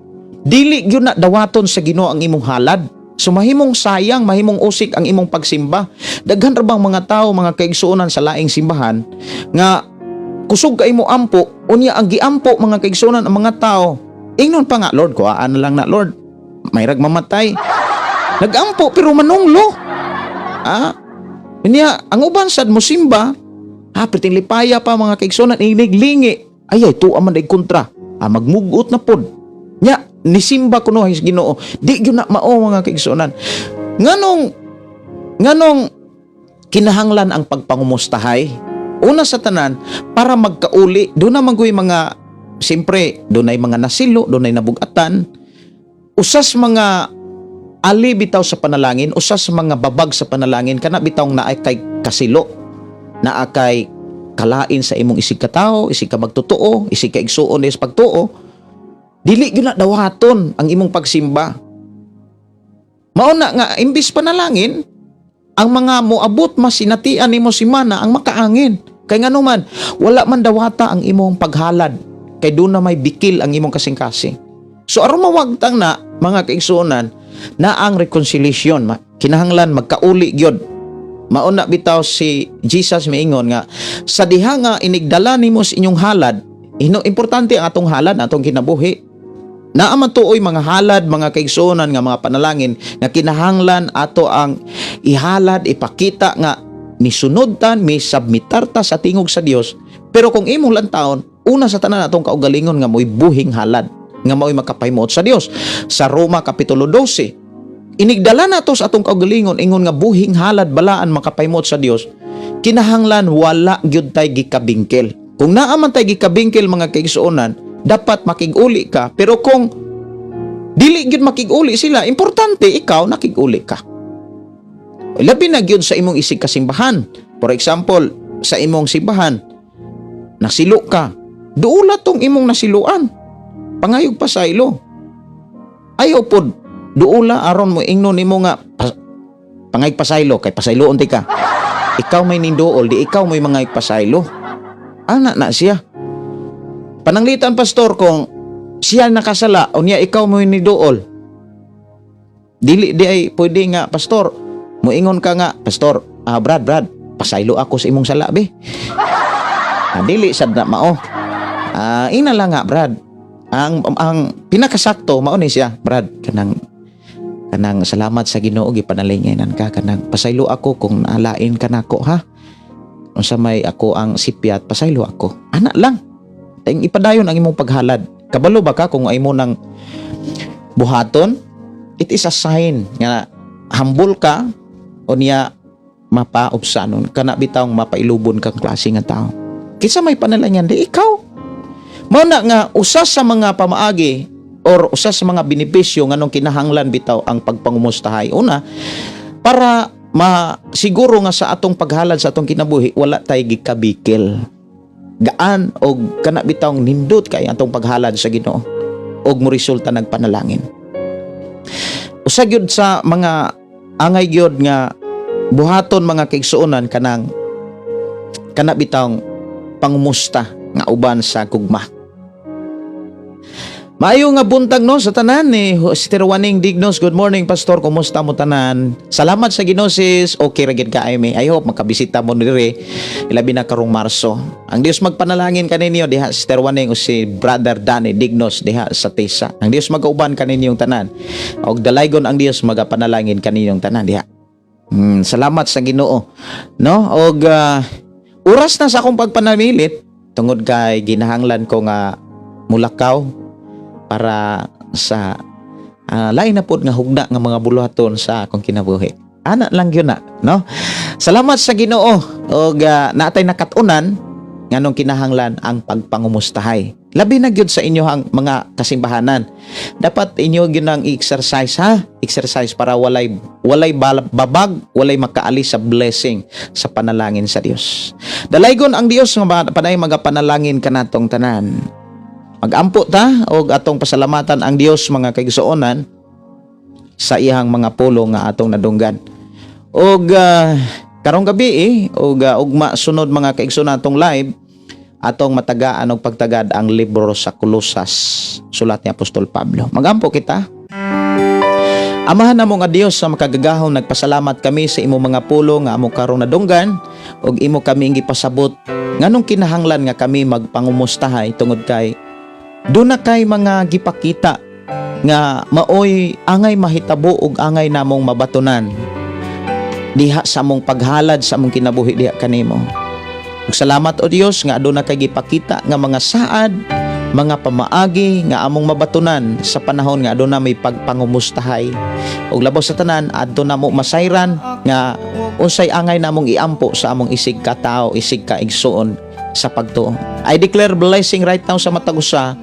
dili gyud na dawaton sa Ginoo ang imong halad. So mahimong sayang, mahimong usik ang imong pagsimba. Daghan ra bang mga tao, mga kaigsuonan, sa laing simbahan nga kusog kay mo ampo, unya ang giampo, mga kaigsuonan, ang mga tao ingnon pa nga, "Lord, kuhaan na lang na, Lord, mayrag mamatay." Nagampo pero manunglo. Unya ang uban sad mosimba, perting lipaya pa, mga kaigsuonan, iniglingi. Ay, ay, tuwa man day kontra. Magmugot na pod. Nya, nisimba kuno sa Ginoo. Di gyud na mao, mga kaigsuonan. Nganong kinahanglan ang pagpangumustahay? Una sa tanan, para magkauli, doon naman ko'y mga, siyempre, doon ay mga nasilo, doon ay nabugatan. Usas mga ali bitaw sa panalangin, usas mga babag sa panalangin, kana bitaw naay kay kasilo, naa kay kalain sa imong isig katao, isig ka magtotoo, isig ka igsuon sa pagtuo, dili gyud na dawaton ang imong pagsimba. Mao na nga imbis panalangin, ang mga moabot masinatian nimo simana ang makaangin. Kay ngano man, wala man dawata ang imong paghalad, kay doon na may bikil ang imong kasing-kasing. So aron mawagtang na, mga kaigsuonan, na ang reconciliation, kinahanglan magkauli gyud. Mao na bitaw si Jesus miingon nga sa diha nga inigdala nimo sa inyong halad, ino importante ang atong halad, atong kinabuhi. Naa man tuoy mga halad, mga kaigsuonan, nga mga panalangin nga kinahanglan ato ang ihalad, ipakita nga nisunod ta, mi submitar ta sa tingog sa Dios. Pero kung imong lantawon, una sa tanan, atong kaugalingon nga mo'y buhing halad nga mao'y makapahimuot sa Dios. Sa Roma kapitulo 12, inigdala nato sa atong kaugalingon ingon nga buhing halad balaan makapahimuot sa Dios, kinahanglan wala gyud tay gikabingkil. Kung naa man tay gikabingkil, mga kaigsuonan, dapat makig-uli ka. Pero kung dili gyud makig-uli sila, importante ikaw nakig-uli ka. Labi na gyud sa imong isig kasimbahan. For example, sa imong simbahan, nasilo ka. Duula tong imong nasiluan. Pangayog pasaylo. Ayaw pod duula aron mo ingnon nimo nga pangayog pasaylo kay pasayloon ti ka. Ikaw may ninduol, di ikaw may mga pasaylo. Ana na siya. Pananglitan, Pastor, kung siya nakasala, unya ikaw mo niduol. Dili di ay pwede nga, Pastor, muingon ka nga, "Pastor, Brad, Brad, pasaylo ako sa imong sala be." Dili sad na mao. Ina lang nga, Brad. Ang pinakasakto mao ni siya, Brad, kanang kanang salamat sa Ginoo gipanalinginan ka, kanang pasaylo ako kung naalain ka nako ha. Unsa may ako ang sipyat, pasaylo ako. Ana lang. Ang ipadayon ang imong paghalad. Kabalo ba ka kung ay mo nang buhaton? It is a sign nga humble ka, o niya mapaubsanon kana bitawng mapailubon kang klase nga tao. Kinsa may panalangin, di ikaw? Mao na nga usa sa mga pamaagi or usa sa mga benepisyo nganong kinahanglan bitaw ang pagpangumustahay. Una, para ma siguro nga sa atong paghalad sa atong kinabuhi wala tay gikabikil. Gaan og kana bitawng nindot kay atong paghalad sa Ginoo og mo resulta nagpanalangin. Usa gyud sa mga angay gyud nga buhaton, mga kaigsuonan, kanang Kana bitawng pangumusta nga uban sa gugma. Maayo nga buntag, no, sa tanan ni Sister Waning Dignos. Good morning, Pastor. Kumusta mo tanan? Salamat sa Ginoo, sis. Okay ra gid kaayo mi. I hope makabisita mo diri ilabi na karong Marso. Ang Dios magpanalangin kaninyo diha, Sister Waning o si Brother Danny Dignos diha sa Tisa. Ang Dios magauban kaninyong tanan. Og dalaygon ang Dios magapanalangin kaninyong tanan diha. Salamat sa Ginoo. No? Og oras na sa akong pagpanamilit tungod kay ginahanglan ko nga mulakaw para sa lain na pod nga hugna nga mga buluhaton sa akong kinabuhi. Ana lang yun na, no? Salamat sa Ginoo og naatay nakat-unan nganong kinahanglan ang pagpangumustahay. Labi na gyud sa inyo ang mga kasimbahanan. Dapat inyo gyud ang exercise, ha? Exercise para walay babag, walay makaalis sa blessing sa panalangin sa Dios. Dalaygon ang Dios nga panay magapanalangin kanatong tanan. Magampo ta og atong pasalamatan ang Dios, mga kaigsuonan, sa iyang mga pulong nga atong nadunggan. Og karong gabi eh, og ugma sunod, mga kaigsuonan, atong live atong matagaan og pagtagad ang libro sa Kolosas, sulat ni Apostol Pablo. Magampo kita. Amahan namo nga Dios sa makagagahom, nagpasalamat kami sa imong mga pulong nga amo karong nadunggan ug imo kami gipasabot nganong kinahanglan nga kami magpangumustahay tungod kay duna kay mga gipakita nga maoy angay mahitabo ug angay namong mabatunan diha sa among paghalad sa among kinabuhi diha kanimo. Ug salamat, o Dios, nga aduna kay gipakita nga mga saad, mga pamaagi nga among mabatunan sa panahon nga aduna may pagpangumustahay. Ug labaw sa tanan, adto namo masayran nga unsay angay namong iampo sa among isig ka tao, isig ka igsuon sa pagtuo. I declare blessing right now sa matag usa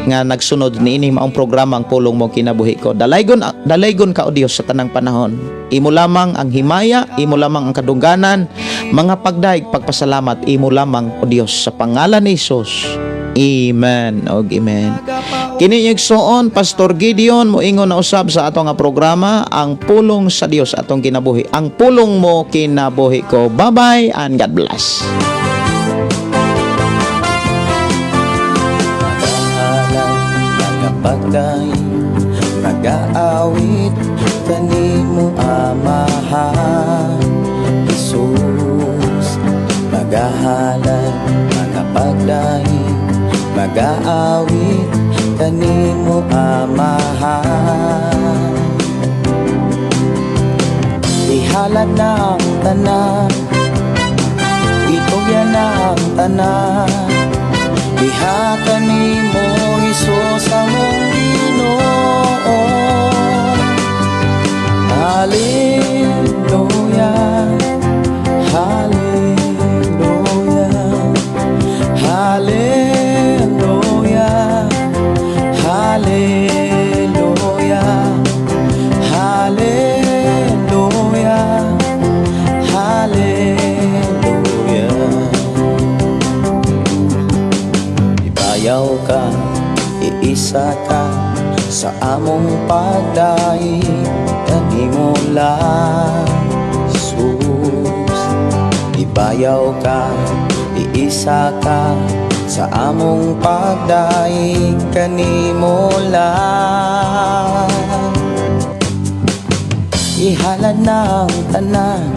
nga nagsunod niini maong programa, Ang Pulong Mo Kinabuhi Ko. Dalaygon, dalaygon ka, o Dios, sa tanang panahon. Imo lamang ang himaya, imo lamang ang kadungganan, mga pagdaig, pagpasalamat, imo lamang, o Dios, sa pangalan ni Jesus. Amen og amen. Kini igsuon Pastor Gideon moingon na usab sa ato nga programa, Ang Pulong sa Dios Atong Kinabuhi. Ang pulong mo kinabuhi ko. Bye-bye and God bless. Magahalad, magapagdaig, magaawit kanimo, Amahan Jesus. Magahalad, magapagdaig, magaawit kanimo, Amahan. Ihalad na ang tanan, itugyan na ang tanan diha kanimo, Hesus among Ginoo. Hallelujah, Hallelujah, Hallelujah, Hallelujah, Hallelujah, Hallelujah. Ibayaw ka, iisa ka sa among pagdaig kanimo lang, Jesus. Ibayaw ka, iisa ka sa among pagdaig kanimo lang. Ihalad na ang tanan,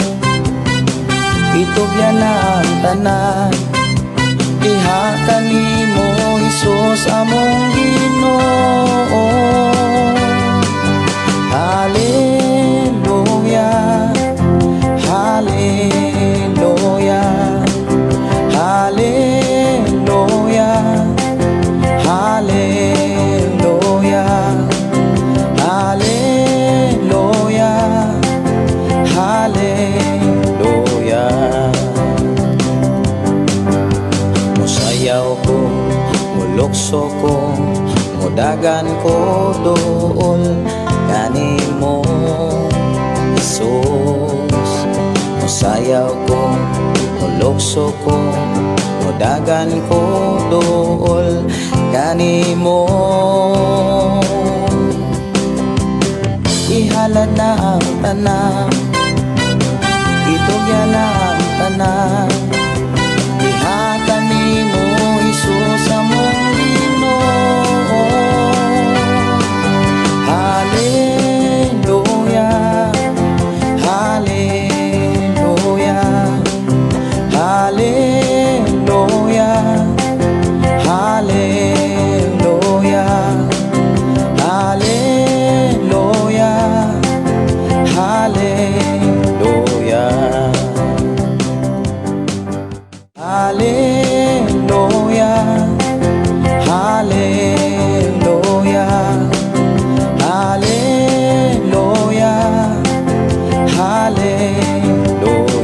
itugyan na ang tanan diha kanimo, Hesus among Ginoo. Hallelujah, Hallelujah, Hallelujah, Hallelujah, Hallelujah, Hallelujah. Musayaw ko, mulukso ko, mudagan ko dool kanimo, Jesus. Musayaw ko, mulukso ko, mudagan ko dool kanimo. Ihalad na ang tanan, itugyan na ang tanan. Hallelujah.